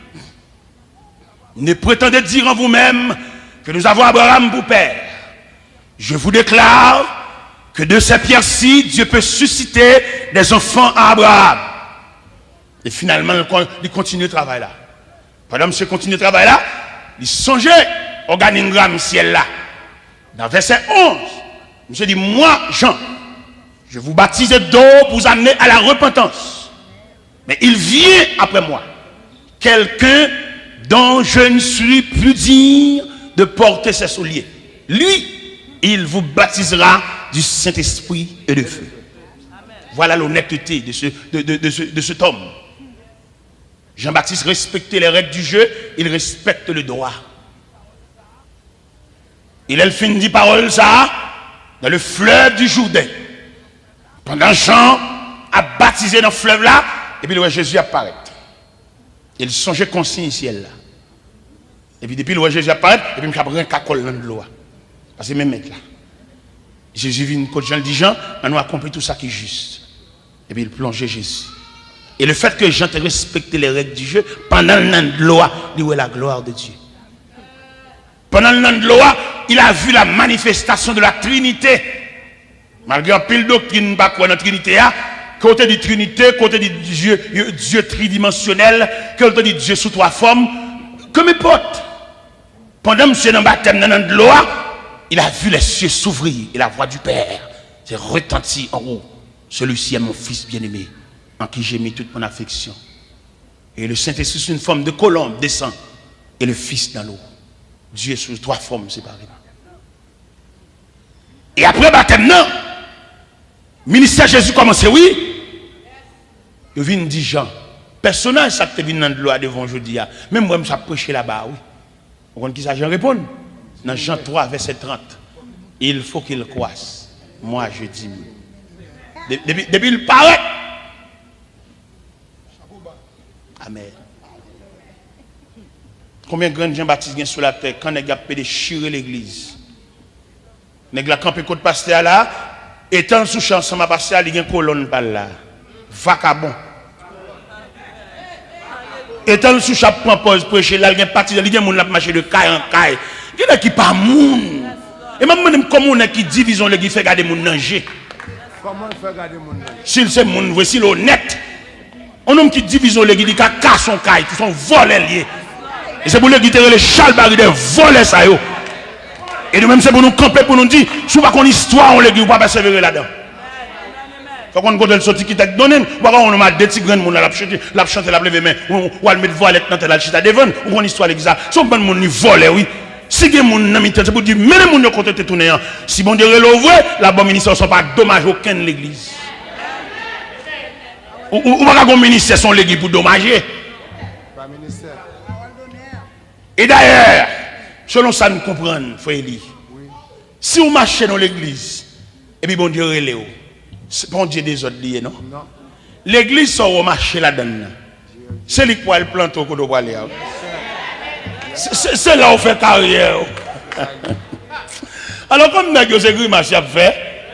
Ne prétendez dire en vous-même que nous avons Abraham pour père. Je vous déclare que de ces pierres-ci, Dieu peut susciter des enfants à Abraham. E finalman, li kon-, li kontinye travay la. Pandan misye kontinye travay la, li sonje òganigram syèl la. Nan vèsè onz, misye di, moi, Jean, je vous baptise d'eau pour vous amener à la repentance. Mais il vient après moi, quelqu'un dont je ne suis plus digne de porter ses souliers. Lui, il vous baptisera du Saint-Esprit et de feu. Voilà l'honnêteté de ce, de, de, de ce, de cet homme. Jean-Baptiste respectait les règles du jeu, il respecte le droit. E lè l fin di pawòl sa a, dans le fleuve du Jourdain, pandan Jan ap batize nan flèv la, epi l wè Jezi ap parèt. E l sonje konsiy syèl la. Epi depi l wè Jezi ap parèt, epi misye ap renka kò l nan dlo a. Paske men mèt la. Jezi vin kot Jan, l di, Jan, ann nou akonpli tout sa ki jis. Epi l plonje Jezi. E le fèt ke Jan te respekte les règles du jeu, pandan l nan dlo a, li wè la gloire de Dieu. Pandan l nan dlo a, il a vu la manifestation de la Trinité. Malgre anpil doktrin pa kwè nan Trinite a, ke w te di Trinite, ke w te di Dye, Dye tridimansyonèl, ke w te di Dye sou twa fòm, ke nenpòt. Pandan misye nan batèm nan, nan dlo a, il a vu les cieux s'ouvrir et la voix du Père s'est retentit en haut. Celui-ci est mon Fils bien-aimé, en qui j'ai mis toute mon affection. Et le Saint-Esprit, sous une forme de colombe, descend et le Fils dans l'eau. Dye sou twa fòm separeman. E apre batèm nan, ministè Jezi kòmanse, wi. Yo vin di Jan, pèsonaj sa k te vin nan dlo a devan w jodi a, menm mwen, m sa ap preche laba a, wi. Ou konn ki sa Jan reponn? Nan Jan twa, vèsè trant, il faut qu'il croisse, moi je diminue. De-, depi, depi l parèt, Amèn. Konbyen grenn Jan Batis gen sou latè? Kan nèg y ap pede chire legliz. Nèg la kanpe kot pastè a la, etan l sou chan ansanm a pastè a, li gen kolonn pa l la. Vakabon. Etan l sou chan ap pran pòz preche la, li gen patizan, li gen moun l ap mache de kay an kay. Gen nèg ki pa moun. E m ap mande m kòman yon nèg ki divize yon legliz fè gade moun nan je. Kòman l fè gade moun nan je? Si l se moun vre, si l onèt. Yon nonm ki divize yon legliz, li ka kase yon kay tou, se yon vòlè l ye. E se pou legliz te rele chalbari dè vòlè sa yo. E nou menm, se pou nou kanpe, pou nou di, si w pa konn istwa yon legliz, ou pa pèsevere ladan. Fò w konn kote l soti, ki tèt donnen l. Ou pa ka wè yon nonm a de ti grenn moun la, l ap chante, l ap chante, l ap leve men. Ou, ou al met vwalèt nan tèt, l al chita devan l. Ou konn istwa legliz la. Se yon bann moun li vòlè, wi. Si gen moun nan mitan, se pou di, mennen moun yo kote yo te tounen an. Si Bondye rele w vre, l ap ba w ministè, san w pa domaje okenn legliz. Ou, ou, ou pa ka gen yon ministè, se yon legliz pou domaje. E dayè, selon sa n konprann, frè Eli, si w mache nan legliz, epi Bondye rele w, se pa yon dye dezòd li ye, non. Legliz sa w mache ladan l nan, se li k pral plante w kote w prale a, wi. Se, se, se la w fè karyè w. Alò, kòm nèg yo se grimas y ap fè,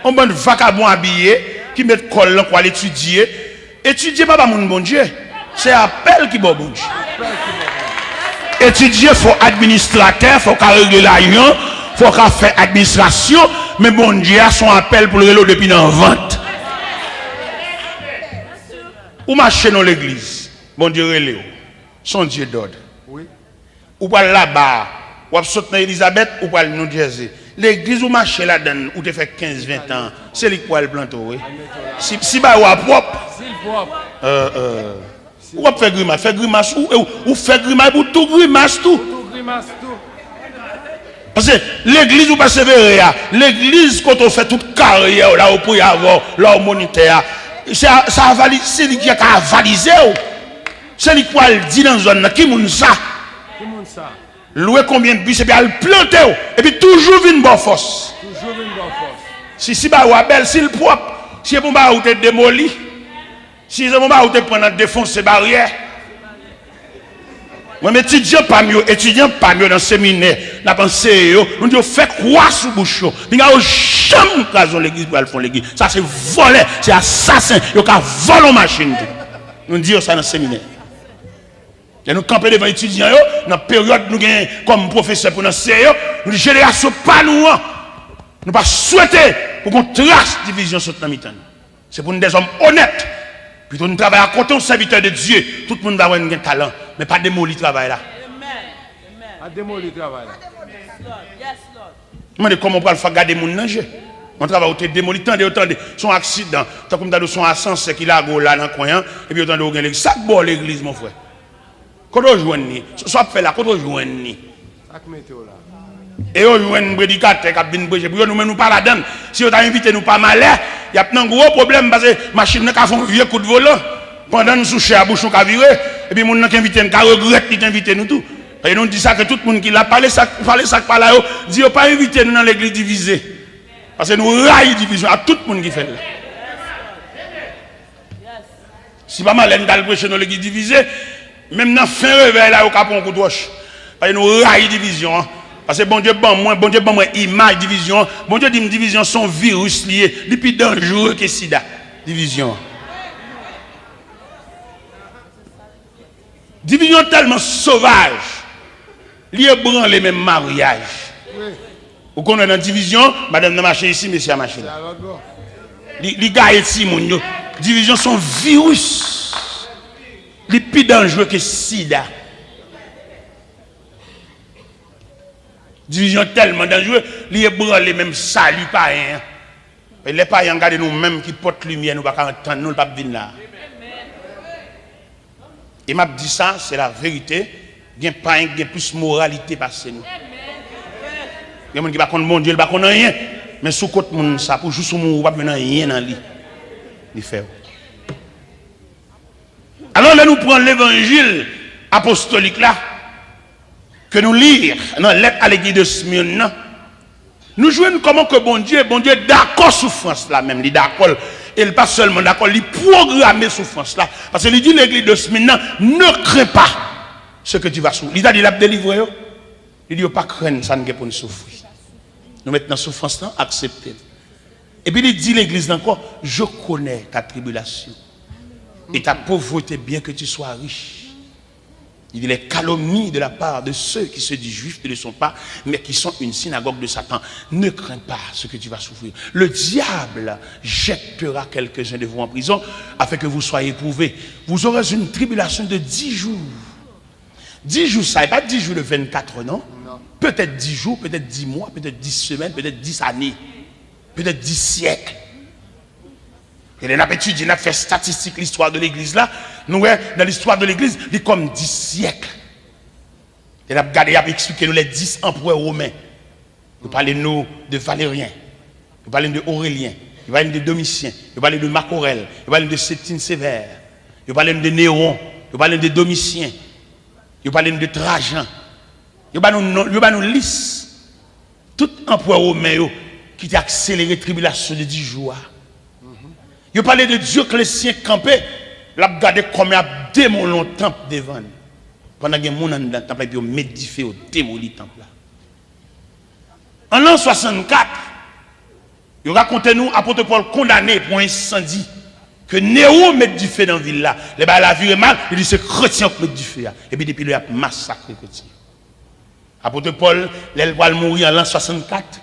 yon bann vakabon abiye, ki met kò l nan kwa l etidye, etidye pa ba moun Bondye. Se apèl ki ba w Bondye. Etidye, fò w administratè, fò w ka regle lajan, fò w ka fè administrasyon, men Bondye a se yon apèl pou l rele w depi nan vant. Ou mache nan legliz, Bondye rele w. Se yon dye dòd. Ou pral laba a, w ap sot nan Elizabèt, ou pral New Jersey. Legliz ou mache ladan l, ou te fè kenz, ven tan, se li k pral plante w, wi. Si, si bagay ou a pwòp, ou ap fè grimas, fè grimas, ou, ou, ou fè grimas, epi ou tou grimas tou. Paske legliz ou pèsevere a, legliz kote w fè tout karyè w la, ou priye avè w, la w monitè a, se a, se avali-, se li ki ka avalize w. Se li k pral di nan zòn nan, ki moun sa? Lwe konbyen bis epi al plante w, epi toujou vin ba w fòs. Si, si bagay ou a bèl, si l pwòp, si se pou bagay ou te demoli, si se pou bagay ou te pran nan defonse baryè. Mwen, men etidyan pa m yo, etidyan pa m yo nan seminè, n ap anseye yo, nou di yo fè kwa sou bouch yo. Pinga yo janm kraze yon legliz pou al fè yon legliz. Sa se vòlè, se asasen, yo ka vòlè yon machin tou. Nou di yo sa nan seminè. Lè nou kanpe devan etidyan yo, nan peryòd nou genyen kòm pwofesè pou n anseye yo, nou di jenerasyon pa nou an, nou pa swete pou gon tras divizyon sot nan mitan nou. Se pou nou dèzòm onèt. Pito nou travay akote yon sèvitè de Dye, tout moun va wè n gen talan, men pa demoli travay la. Pa demoli travay la. Mande kòman w pral fè gade moun nan je. Yon travay ou te demoli, tande, yo tande. Se yon aksidan. Tankou m ta di w se yon asansè ki lage w la nan kwen an, epi yo tande w gen legliz. Sa k ba w legliz, mon frè? Kote w jwenn li? Sa w ap fè la, kote w jwenn li? Sa k mete w la? E yo jwenn predikatè k ap vin preche pou yo, nou menm nou pa ladan l. Si yo ta envite nou pa malè, y ap nan gwo pwoblèm, paske machin nan ka fè yon vye kout volan. Pandan n sou chè a, bouch nou ka vire, epi moun nan k envite n ka regrèt li t envite nou tou. Paske nou di sa ke tout moun ki la, pale sa, pale sa k pa la yo, di yo pa envite nou nan legliz divize. Paske nou rayi divizyon a tout moun ki fè l la. Si pa malè n t al preche nan legliz divize, menm nan fen revèy la, yo ka pran yon kout wòch. Paske nou rayi divizyon an. Paske Bondye ban mwen, Bondye ban mwen imaj divizyon an. Bondye di m divizyon se yon viris li ye. Li pi danjere ke sida. Divizyon an. Divizyon tèlman sovaj, li ebranle menm maryaj. Ou konn wè nan divizyon, madanm nan mache isi, mesye a mache la. Li, li gaye timoun yo. Divizyon se yon viris. Li pi danjere ke sida. Divizyon tèlman danjere, li ebranle menm sali payen an. E lè payen an gade nou menm ki pòt limyè, nou pa ka antann nou, l p ap vin la. E m ap di sa, se la verite, gen payen ki gen plis moralite pase nou. Gen moun ki pa konn Bondye, li pa konn anyen, men si w kot moun sa, pou jis ou mouri, ou p ap jwenn anyen nan li. Li fè w. Alò, lè nou pran levanjil apostolik la, ke nou li nan lèt a legliz de Smyrne nan, nou jwenn kòman ke Bondye, Bondye dakò soufrans la menm, li dakò l. E l pa sèlman dakò l, li pwograme soufrans la. Paske li di legliz de Smyrne nan, ne crains pas ce que tu vas souffrir. Li ta di l ap delivre yo. Li di yo pa krenn sa n gen pou n soufri. Nou met nan soufrans lan, aksepte l. Epi li di legliz lan ankò, je connais ta tribulation et ta pauvreté, bien que tu sois riche. Il dit les calomnies de la part de ceux qui se disent juifs et ne le sont pas, mais qui sont une synagogue de Satan. Ne crains pas ce que tu vas souffrir. Le diable jettera quelques-uns de vous en prison afin que vous soyez éprouvés. Vous aurez une tribulation de dix jours. Dix jou sa, e pa dix jou de vennkat è, non. Petèt dix jou, petèt dix mwa, petèt dix semèn, petèt dix ane, petèt dix syèk. E lè n ap etidye, n ap fè statistik listwa de legliz la, nou wè, nan listwa de legliz, li kòm dix syèk. Lè n ap gade, y ap eksplike nou les dix empereurs romains. Yo pale nou de Valeryen. Yo pale nou de Orelyen. Yo pale nou de Domisyen. Yo pale nou de Mak Orèl. Yo pale nou de Septime Sévère. Yo pale nou de Newon. Yo pale nou de Domisyen. Yo pale nou de Trajan. Yo ba nou non, yo ba nou lis tout anperè women yo ki te akselere tribilasyon de dis jou a. Yo pale de Dyoklesyen kanpe, l ap gade kòman y ap demoli yon tanp devan l. Pandan gen moun anndan tanp la, epi yo met dife, yo demoli tanp la. An lan swasannkat, yo rakonte nou apot Pòl kondane pou yon ensandi, ke Newo met dife nan vil la. Lè bagay la vire mal, li di se kretyen yo k met dife a. Epi depi lè y ap masakre kretyen. Apot Pòl, lè l pral mouri an lan swasannkat,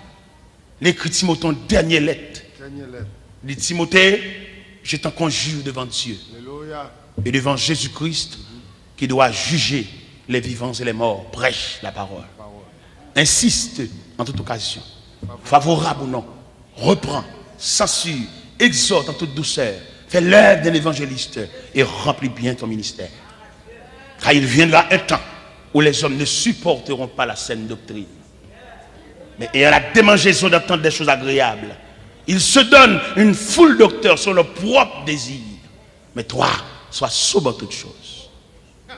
li ekri Timote yon dènye lèt. Li di, Timote, je t'en conjure devant Dieu et devant Jésus-Christ, qui doit juger les vivants et les morts, prêche la parole. Insiste en toute occasion, favorable ou non, reprends, censure, exhorte en toute douceur, fais l'œuvre d'un évangéliste et remplis bien ton ministère. Car il viendra un temps où les hommes ne supporteront pas la saine doctrine. Mais ayant la démangeaison d'entendre des choses agréables, ils se donnent une foule de docteurs selon leur propre désir. Mais toi, sois soumis en toutes choses.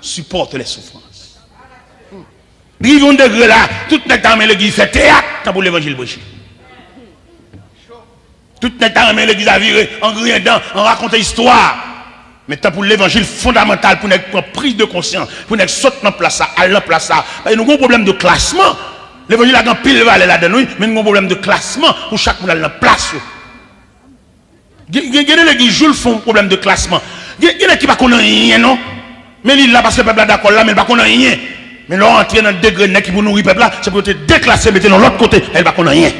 Supporte les souffrances. Li rive yon degre la, tout nèg ta renmen legliz fè teyat, tanpou levanjil preche. Tout nèg ta renmen legliz la vire an griyen dan, an rakonte istwa. Men tanpou levanjil fondamantal pou nèg pran priz de konsyans, pou nèg sot nan plas sa, al nan plas sa. Paske nou gen yon pwoblèm de klasman. Levanjil la gen anpil valè ladan l, wi, men nou gen yon pwoblèm de klasman pou chak moun al nan plas yo. Gen, gen, gen de legliz jou l fè yon pwoblèm de klasman. Gen, gen nèg ki pa konn anyen non. Men li la paske pèp la dakò l la, men l pa konn anyen. Men lè w antre nan degre nèg ki pou nouri pèp la, se pou yo te deklase, mete l yon lòt kote, men l pa konn anyen.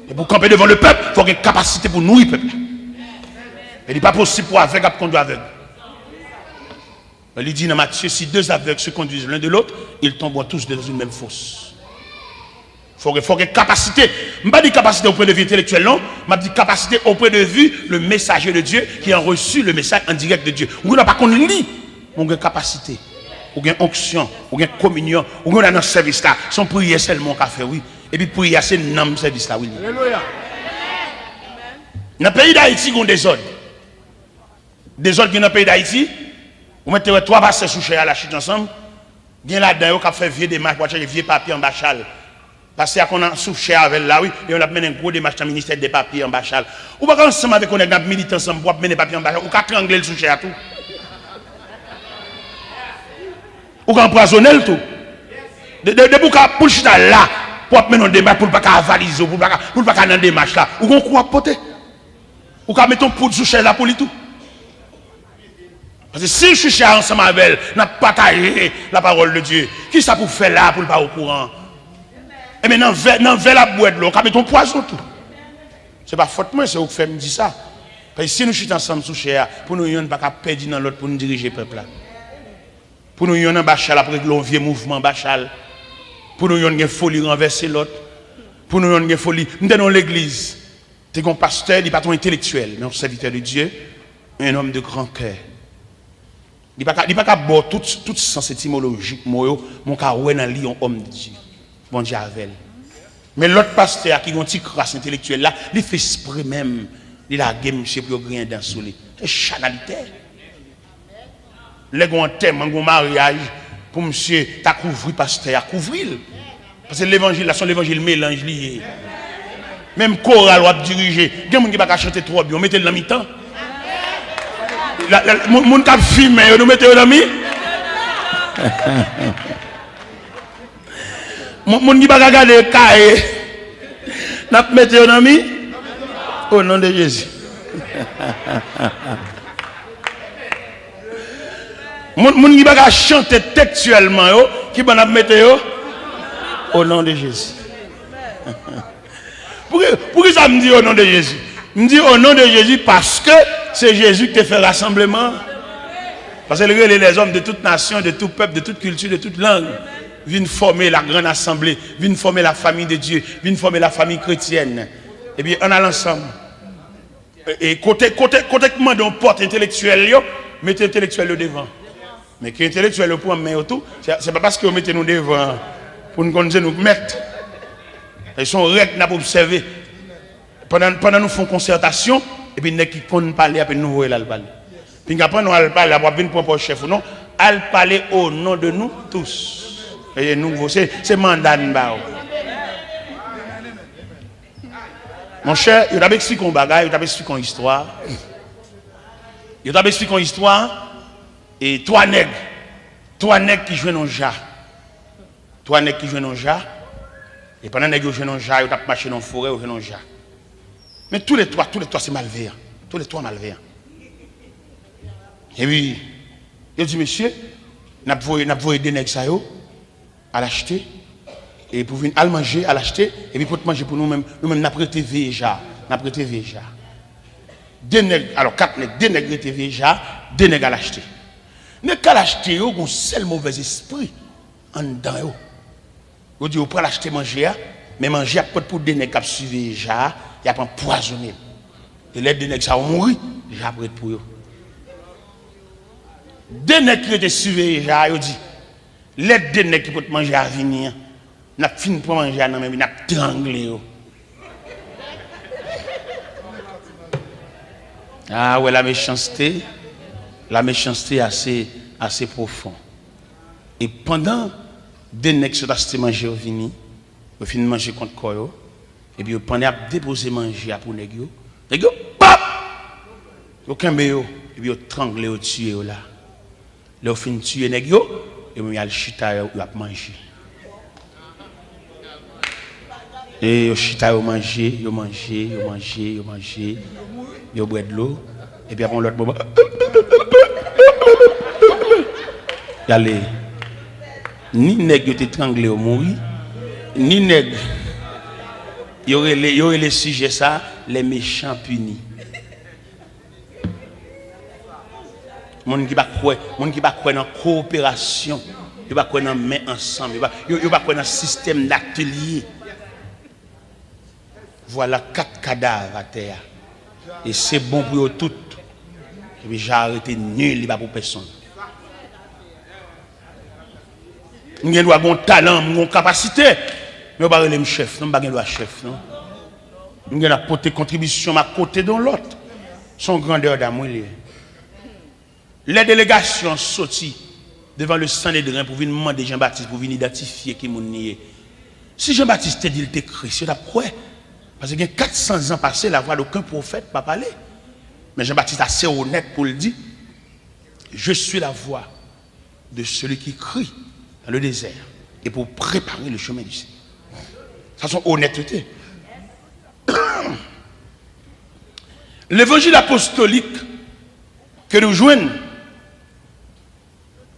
E pou w kanpe devan lepèp, fò w gen kapasite pou w nouri pèp la. E li pa posib pou avèg ap kondwi avèg. Li di nan Matye, si deux aveugles se conduisent l'un de l'autre, ils tomberont tous deux dans une même fosse. Fò gen, fò gen kapasite. M pa di kapasite au point de vue intellectuel non. M ap di kapasite au point de vue le messager de Dieu qui a reçu le message en direct de Dieu. Ou gen pa konn li, men ou gen kapasite. Ou gen onksyon, ou gen kominyon, ou gen nan sèvis la. Se yon priyè sèlman ou ka fè, wi. Epi priyè a se nanm sèvis la, wi, li ye. Nan peyi Dayiti, gen dezòd. Dezòd gen nan peyi Dayiti. Ou mèt te wè twa pastè sou chè a la chita ansanm. Gen ladan yo k ap fè vye demach, pou al chache vye papye anba chal. Pastè a konn sou chè avè l la, wi, men l ap mennen gwo demach nan ministè de papye anba chal. Ou pa ka ansanm avèk yon nèg n ap milite ansanm pou w ap mennen papye anba chal. Ou ka trangle l sou chè a tou. Ou ka anpwazonnen l tou. De, de, depi ou ka, pou l chita la, pou w ap mennen yon demach, pou l pa ka avalize w, pou l pa ka, pou l pa ka nan demach la, ou gen yon kou w ap pote. Ou ka mete yon poud sou chèz la pou li tou. Paske si l sou chè a ansanm avè l, n ap pataje la parole de Dieu. Kisa pou fè la pou l pa okouran? Ebyen, nan vè, nan vè l ap bwè dlo, ou ka mete yon pwazon tou. Se pa fòt mwen, se ou k fè m di sa. Paske si nou chita ansanm sou chè a, pou nou yonn pa ka pèdi nan lòt pou nou dirije pèp la. Pou nou yonn anba chal ap regle yon vye mouvman anba chal. Pou nou yonn gen foli ranvèse lòt. Pou nou yonn gen foli. M te nan yon legliz. Te gen yon pastè, li pa t yon entelektyèl, men yon sèvitè de Dye, un homme de grand cœur. Li pa ka, li pa ka ba w tout, tout sans etimolojik mo yo, men w ka wè nan li yon homme de Dieu. Bondye avè l. Men lòt pastè a ki gen yon ti kras entelektyèl la, li fè espre menm, li lage misye pou yo griyen dan sou li. Se chanalitè. Lè gen yon antèman, gen yon maryaj, pou misye ta kouvri pastè a, kouvri l. Paske levanjil la, se yon levanjil melanj li ye. Menm koral w ap dirije, gen moun ki pa ka chante twò byen, w mete l nan mitan. La, la, moun, moun k ap fimen yo, nou mete yo nan mi. Moun, moun ki pa ka gade kaye, n ap mete yo nan mi. O non de Jezi. Moun, moun ki pa ka chante tekstyèlman yo, ki bann ap mete yo? Au nom de Jésus. Pouki, pouki sa m di au nom de Jésus? M di au nom de Jésus paske se Jezi ki te fè rasanbleman. Paske l rele lèzòm de tout nasyon, de tout pèp, de tout kilti, de tout lang, vin fòme la grande assemblée, vin fòme la famille de Dieu, vin fòme la famille chrétienne. Epi ann al ansanm. E, e kote, kote, kote k mande yon pòt entelektyèl yo, mete entelektyèl yo devan. Men ke entelektyèl yo pran men yo tou, se, se pa paske yo mete nou devan pou n konn se nou k mèt. E se yon règ n ap obsève. Pandan, pandan nou fè yon konsètasyon, epi nèg ki konn pale a, epi nou voye l al pale. Pinga pandan w al pale a, w ap vin pran pòz chèf ou non. Al pale au nom de nous tous. E nou vo, se, se manda n ba w. Monchè, yo t ap eksplike yon bagay, yo t ap eksplike yon istwa. Yo t ap eksplike yon istwa, e twa nèg, twa nèg ki jwenn yon ja. Twa nèg ki jwenn yon ja, e pandan nèg yo jwenn yon ja, yo t ap mache nan yon forè, yo jwenn yon ja. Men toulètwa, toulètwa se malveyan. Toulètwa malveyan. Epi, yo di, mesye, n ap voye, n ap voye de nèg sa yo, al achte, e pou vin al manje, al achte, epi pot manje pou nou menm, nou menm n ap rete veye ja, n ap rete veye ja. De nèg, alò kat nèg, de nèg rete veye ja, de nèg al achte. Nèg k al achte yo, gon sèl movèzespri anndan yo. Yo di yo pral achte manje a, men manje ap pot pou de nèg k ap siveye ja a, y ap anpwazonnen l. E lè de nèg sa yo mouri, ja ap ret pou yo. De nèg ki rete siveye ja a, yo di, lè de nèg ki pot manje a vini an, n ap fin pran manje a nan men yo, n ap trangle yo. Ah, ouais, la méchanceté, la méchanceté assez, assez profond. E pandan de nèg sot achte manje yo vini, yo fin manje kont kò yo, epi yo pandan ap depoze manje a pou nèg yo, nèg yo, pap! Yo kenbe yo, epi yo trangle yo, tiye yo la. Lè yo fin tiye nèg yo, yo menm y al chita, yo, y ap manje. E yo chita, yo manje, yo manje, yo manje, yo manje, yo bwè dlo, epi apre yon lòt moman, y ale. Ni nèg yo te trangle yo mouri, ni nèg yo rele, yo rele sijè sa, les méchants punis. Moun ki pa kwè, moun ki pa kwè nan kowoperasyon, yo pa kwè nan men ansanm, yo pa, yo, yo pa kwè nan sistèm datelye. Vwala kat kadav atè a. E se bon pou yo tout. Epi ja a rete nil, li pa pou pèsonn. M gen dwa gen yon talan, m gen yon kapasite, men yo pa rele m chèf, non, m pa gen dwa chèf, non. M gen dwa pote kontribisyon m akote de yon lòt. Se yon grandè dam, wi, li ye. Lè delegasyon an soti devan le Sanedren pou vin mande Jan Batis pou vin idantifye ki moun li ye, si Jan Batis te di l te Kris, yo t ap kwè. Paske gen kat san zan pase, la voix d'aucun prophète pa pale. Men Jan Batis ase onèt pou l di, Je suis la voix de celui qui crie dans le désert et pour préparer le chemin du Seigneur. Sa se yon onètete. Levanjil apostolik ke nou jwenn,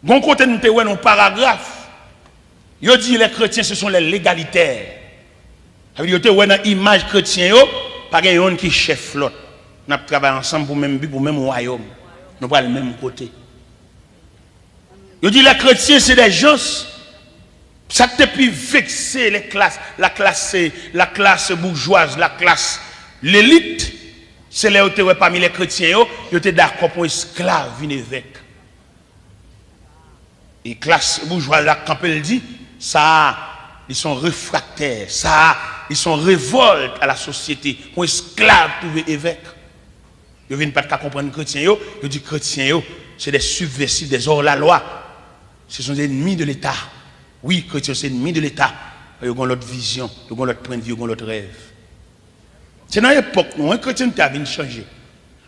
gon kote nou te wè nan yon paragraf, yo di les chrétiens ce sont les légalitaires. Sa vle di yo te wè nan imaj kretyen yo, pa gen yonn ki chèf lòt. N ap travay ansanm pou menm bi, pou menm wayòm. Nou pral menm kote. Yo di les chrétiens c'est des gens, sa k te pi vekse les classes, la classe, la classe bourgeoise, la classe, lelit, se lè yo te wè pami les chrétiens yo, yo te dakò pou yon esklav vin evèk. E klas boujwa la kanpe, l di, sa a, li se yon refraktè, sa a, li se yon revòlt a la sosyete, pou yon esklav twouve evèk. Yo vin pa t ka konprann kretyen yo, yo di kretyen yo, se des subversifs, des hors-la-loi. Ce sont des ennemis de l'État. Wi, kretyen yo se enmi de Leta. Yo gen lòt vizyon, yo gen lòt pwennvi, yo gen lòt rèv. Se nan epòk nou an kretyente a vin chanje.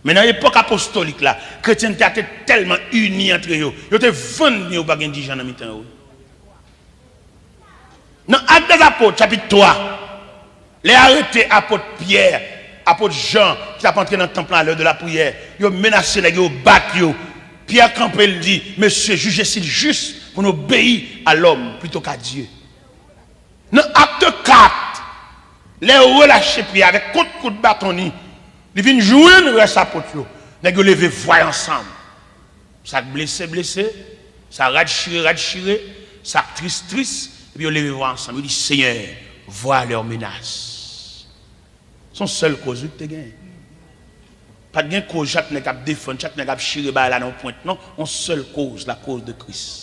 Men nan epòk apostolik la, kretyente a te tèlman ini antre yo, yo te vann byen yo pa gen dirijan nan mitan yo. Nan Actes des Apôtres, chapit twa, lè yo arete apot Pyè, apot Jan, ki t ap antre nan tanp lan à l'heure de la prière, yo menase nèg yo, bat yo. Pyè kanpe, l di, Mesye, jije si l jis pou n obeyi a lòm plito k a Dye. Nan Akte kat, lè yo relache Pyè avèk kont kout baton li, li vin jwenn rès apot yo. Nèg yo leve vwa yo ansanm. Sa k blese, blese. Sa rad chire, rad chire. Sa k tris, tris. Epi yo leve vwa ansanm. Yo di, Senyè, vwa lè menas. Se yon sèl koz, wi, ki te genyen. Pa t gen koz, chak nèg ap defann, chak nèg ap chire bagay la nan yon pwent, non. Yon sèl koz, la cause de Christ.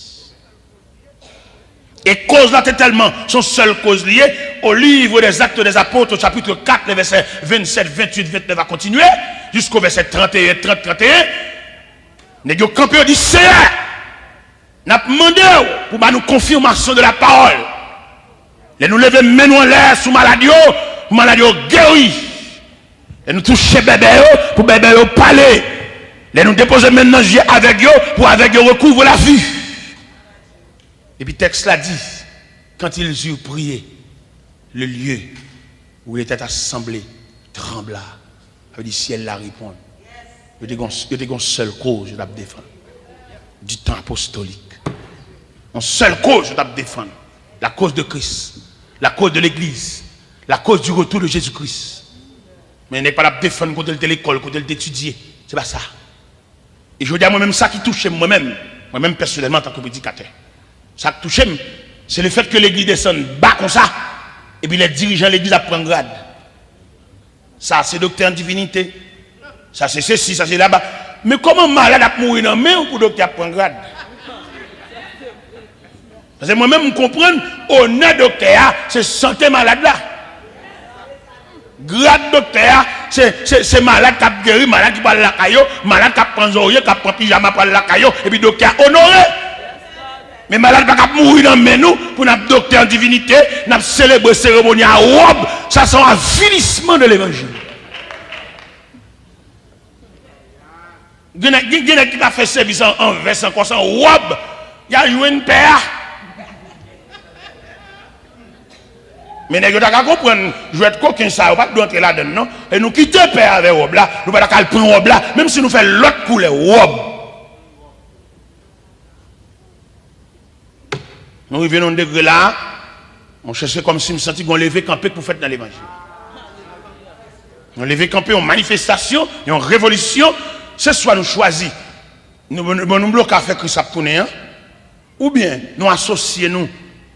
E koz la te tèlman, se yon sèl koz li ye, au livre des Actes des Apôtres, chapitre quatre, le verset vingt-sept, vingt-huit, vingt-neuf a kontinye, jisko vèsè trant et un, trant, trant et un, nèg yo kanpe, yo di, Senyè, n ap mande w pou ba nou konfimasyon de la parole. Lè nou leve men nou anlè sou malad yo, pou malad yo geri. Lè nou touche bèbè yo, pou bèbè yo pale. Lè nou depoze men nan je avèg yo, pou avèg yo recouvre la vue. Epi tèks la di, quand ils eurent prié, le lieu où ils étaient assemblés trembla. Sa vle di syèl la reponn. Yo te gon, yo te gon sèl koz yo t ap defann. Du temps apostolique. Yon sèl koz yo t ap defann. La cause de Christ. La cause de l'église. La cause du retour de Jésus-Christ. Men nèg pa t ap defann kote l te lekòl, kote l te etidye. Se pa sa. E jodi a, mwen menm, sa ki touche m, mwen menm, mwen menm pèsonèlman, antanke predikatè, sa k touche m, se le fèt ke legliz desann ba konsa, epi lè dirijan legliz ap pran grad. Sa se doktè an divinite. Sa se sesi, sa se laba. Men kòman malad ap mouri nan men w pou doktè ap pran grad? Paske mwen menm, m konprann, onè doktè a, se sante malad la. Grad doktè a, se, se, se malad k ap geri, malad ki pral lakay yo, malad k ap pran zòrye, k ap pran pijama pral lakay yo, epi doktè a onore. Men malad pa ka ap mouri nan men nou pou n ap doktè an divinite, n ap selebre seremoni a wòb. Sa se yon avilisman de levanjil. Gen nèg, gen, gen nèg ki pa fè sèvis an, an vès ankò, se an wòb y al jwenn pè a. Men nèg yo ta ka konprann jwèt koken sa yo, pa t dwe antre ladann non. E nou kite pè a avè wòb la, nou pa ta ka al pran wòb la, menm si nou fè lòt koulè wòb. Nou rive nan yon degre la, monchè, se kòmsi m santi gon leve kanpe k pou fèt nan levanjil. Yon leve kanpe, yon manifestasyon, yon revolisyon. Se swa nou chwazi, nou, nou, nou bloke afè Kris ap tounen an, oubyen nou asosye nou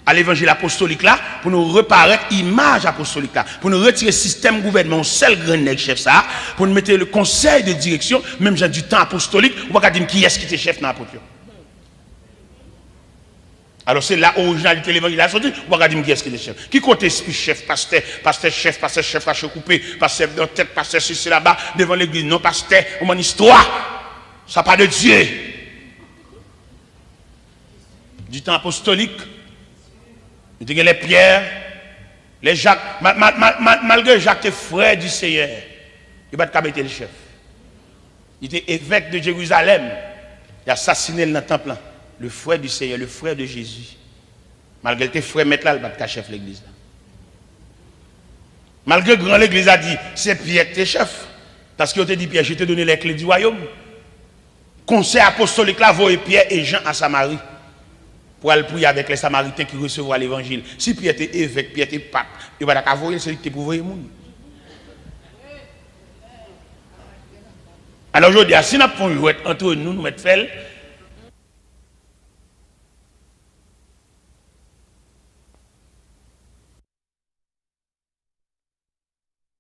a levanjil apostolik la pou nou reparèt imaj apostolik la, pou nou retire sistèm gouvènman yon sèl grenn nèg chèf sa a, pou nou mete le konsèy de direksyon, menm jan du temps apostolique, ou pa ka di m kiyès ki te chèf nan apot yo. Alò, se la orijinalite levanjil la soti, ou pa ka di m kiyès ki te chèf. Ki kote espri chèf, pastè, pastè chèf, pastè chèf rache koupe, pastè dan tèt, pastè sesi laba, devan legliz, non pastè, ou man istwa. Ça pas de Dieu. Du temps apostolique, nou te gen lè Pyè, lè Jak, ma, ma, ma, ma, malgre Jak te frè di Senyè, yo pa t ka mete l chèf. Li te evèk de Jerizalèm. Y asasinen l nan tanp lan. Le frè di Senyè, le frè de Jezi. Malgre l te frè mèt la, l pa t ka chèf legliz la. Malgre gran legliz la di se Pyè ki te chèf, paske yo te di Pyè, je te donne les clés du royaume. Konsèy apostolik la voye Pyè e Jan a Samari pou al priye avèk lè Samariten ki resevwa levanjil. Si Pyè te evèk, Pyè te pap, yo pa ta ka voye l, se li ki te pou voye moun. Alò, jodi a, si n ap fè yon jwèt antre nou, nou mèt fè l,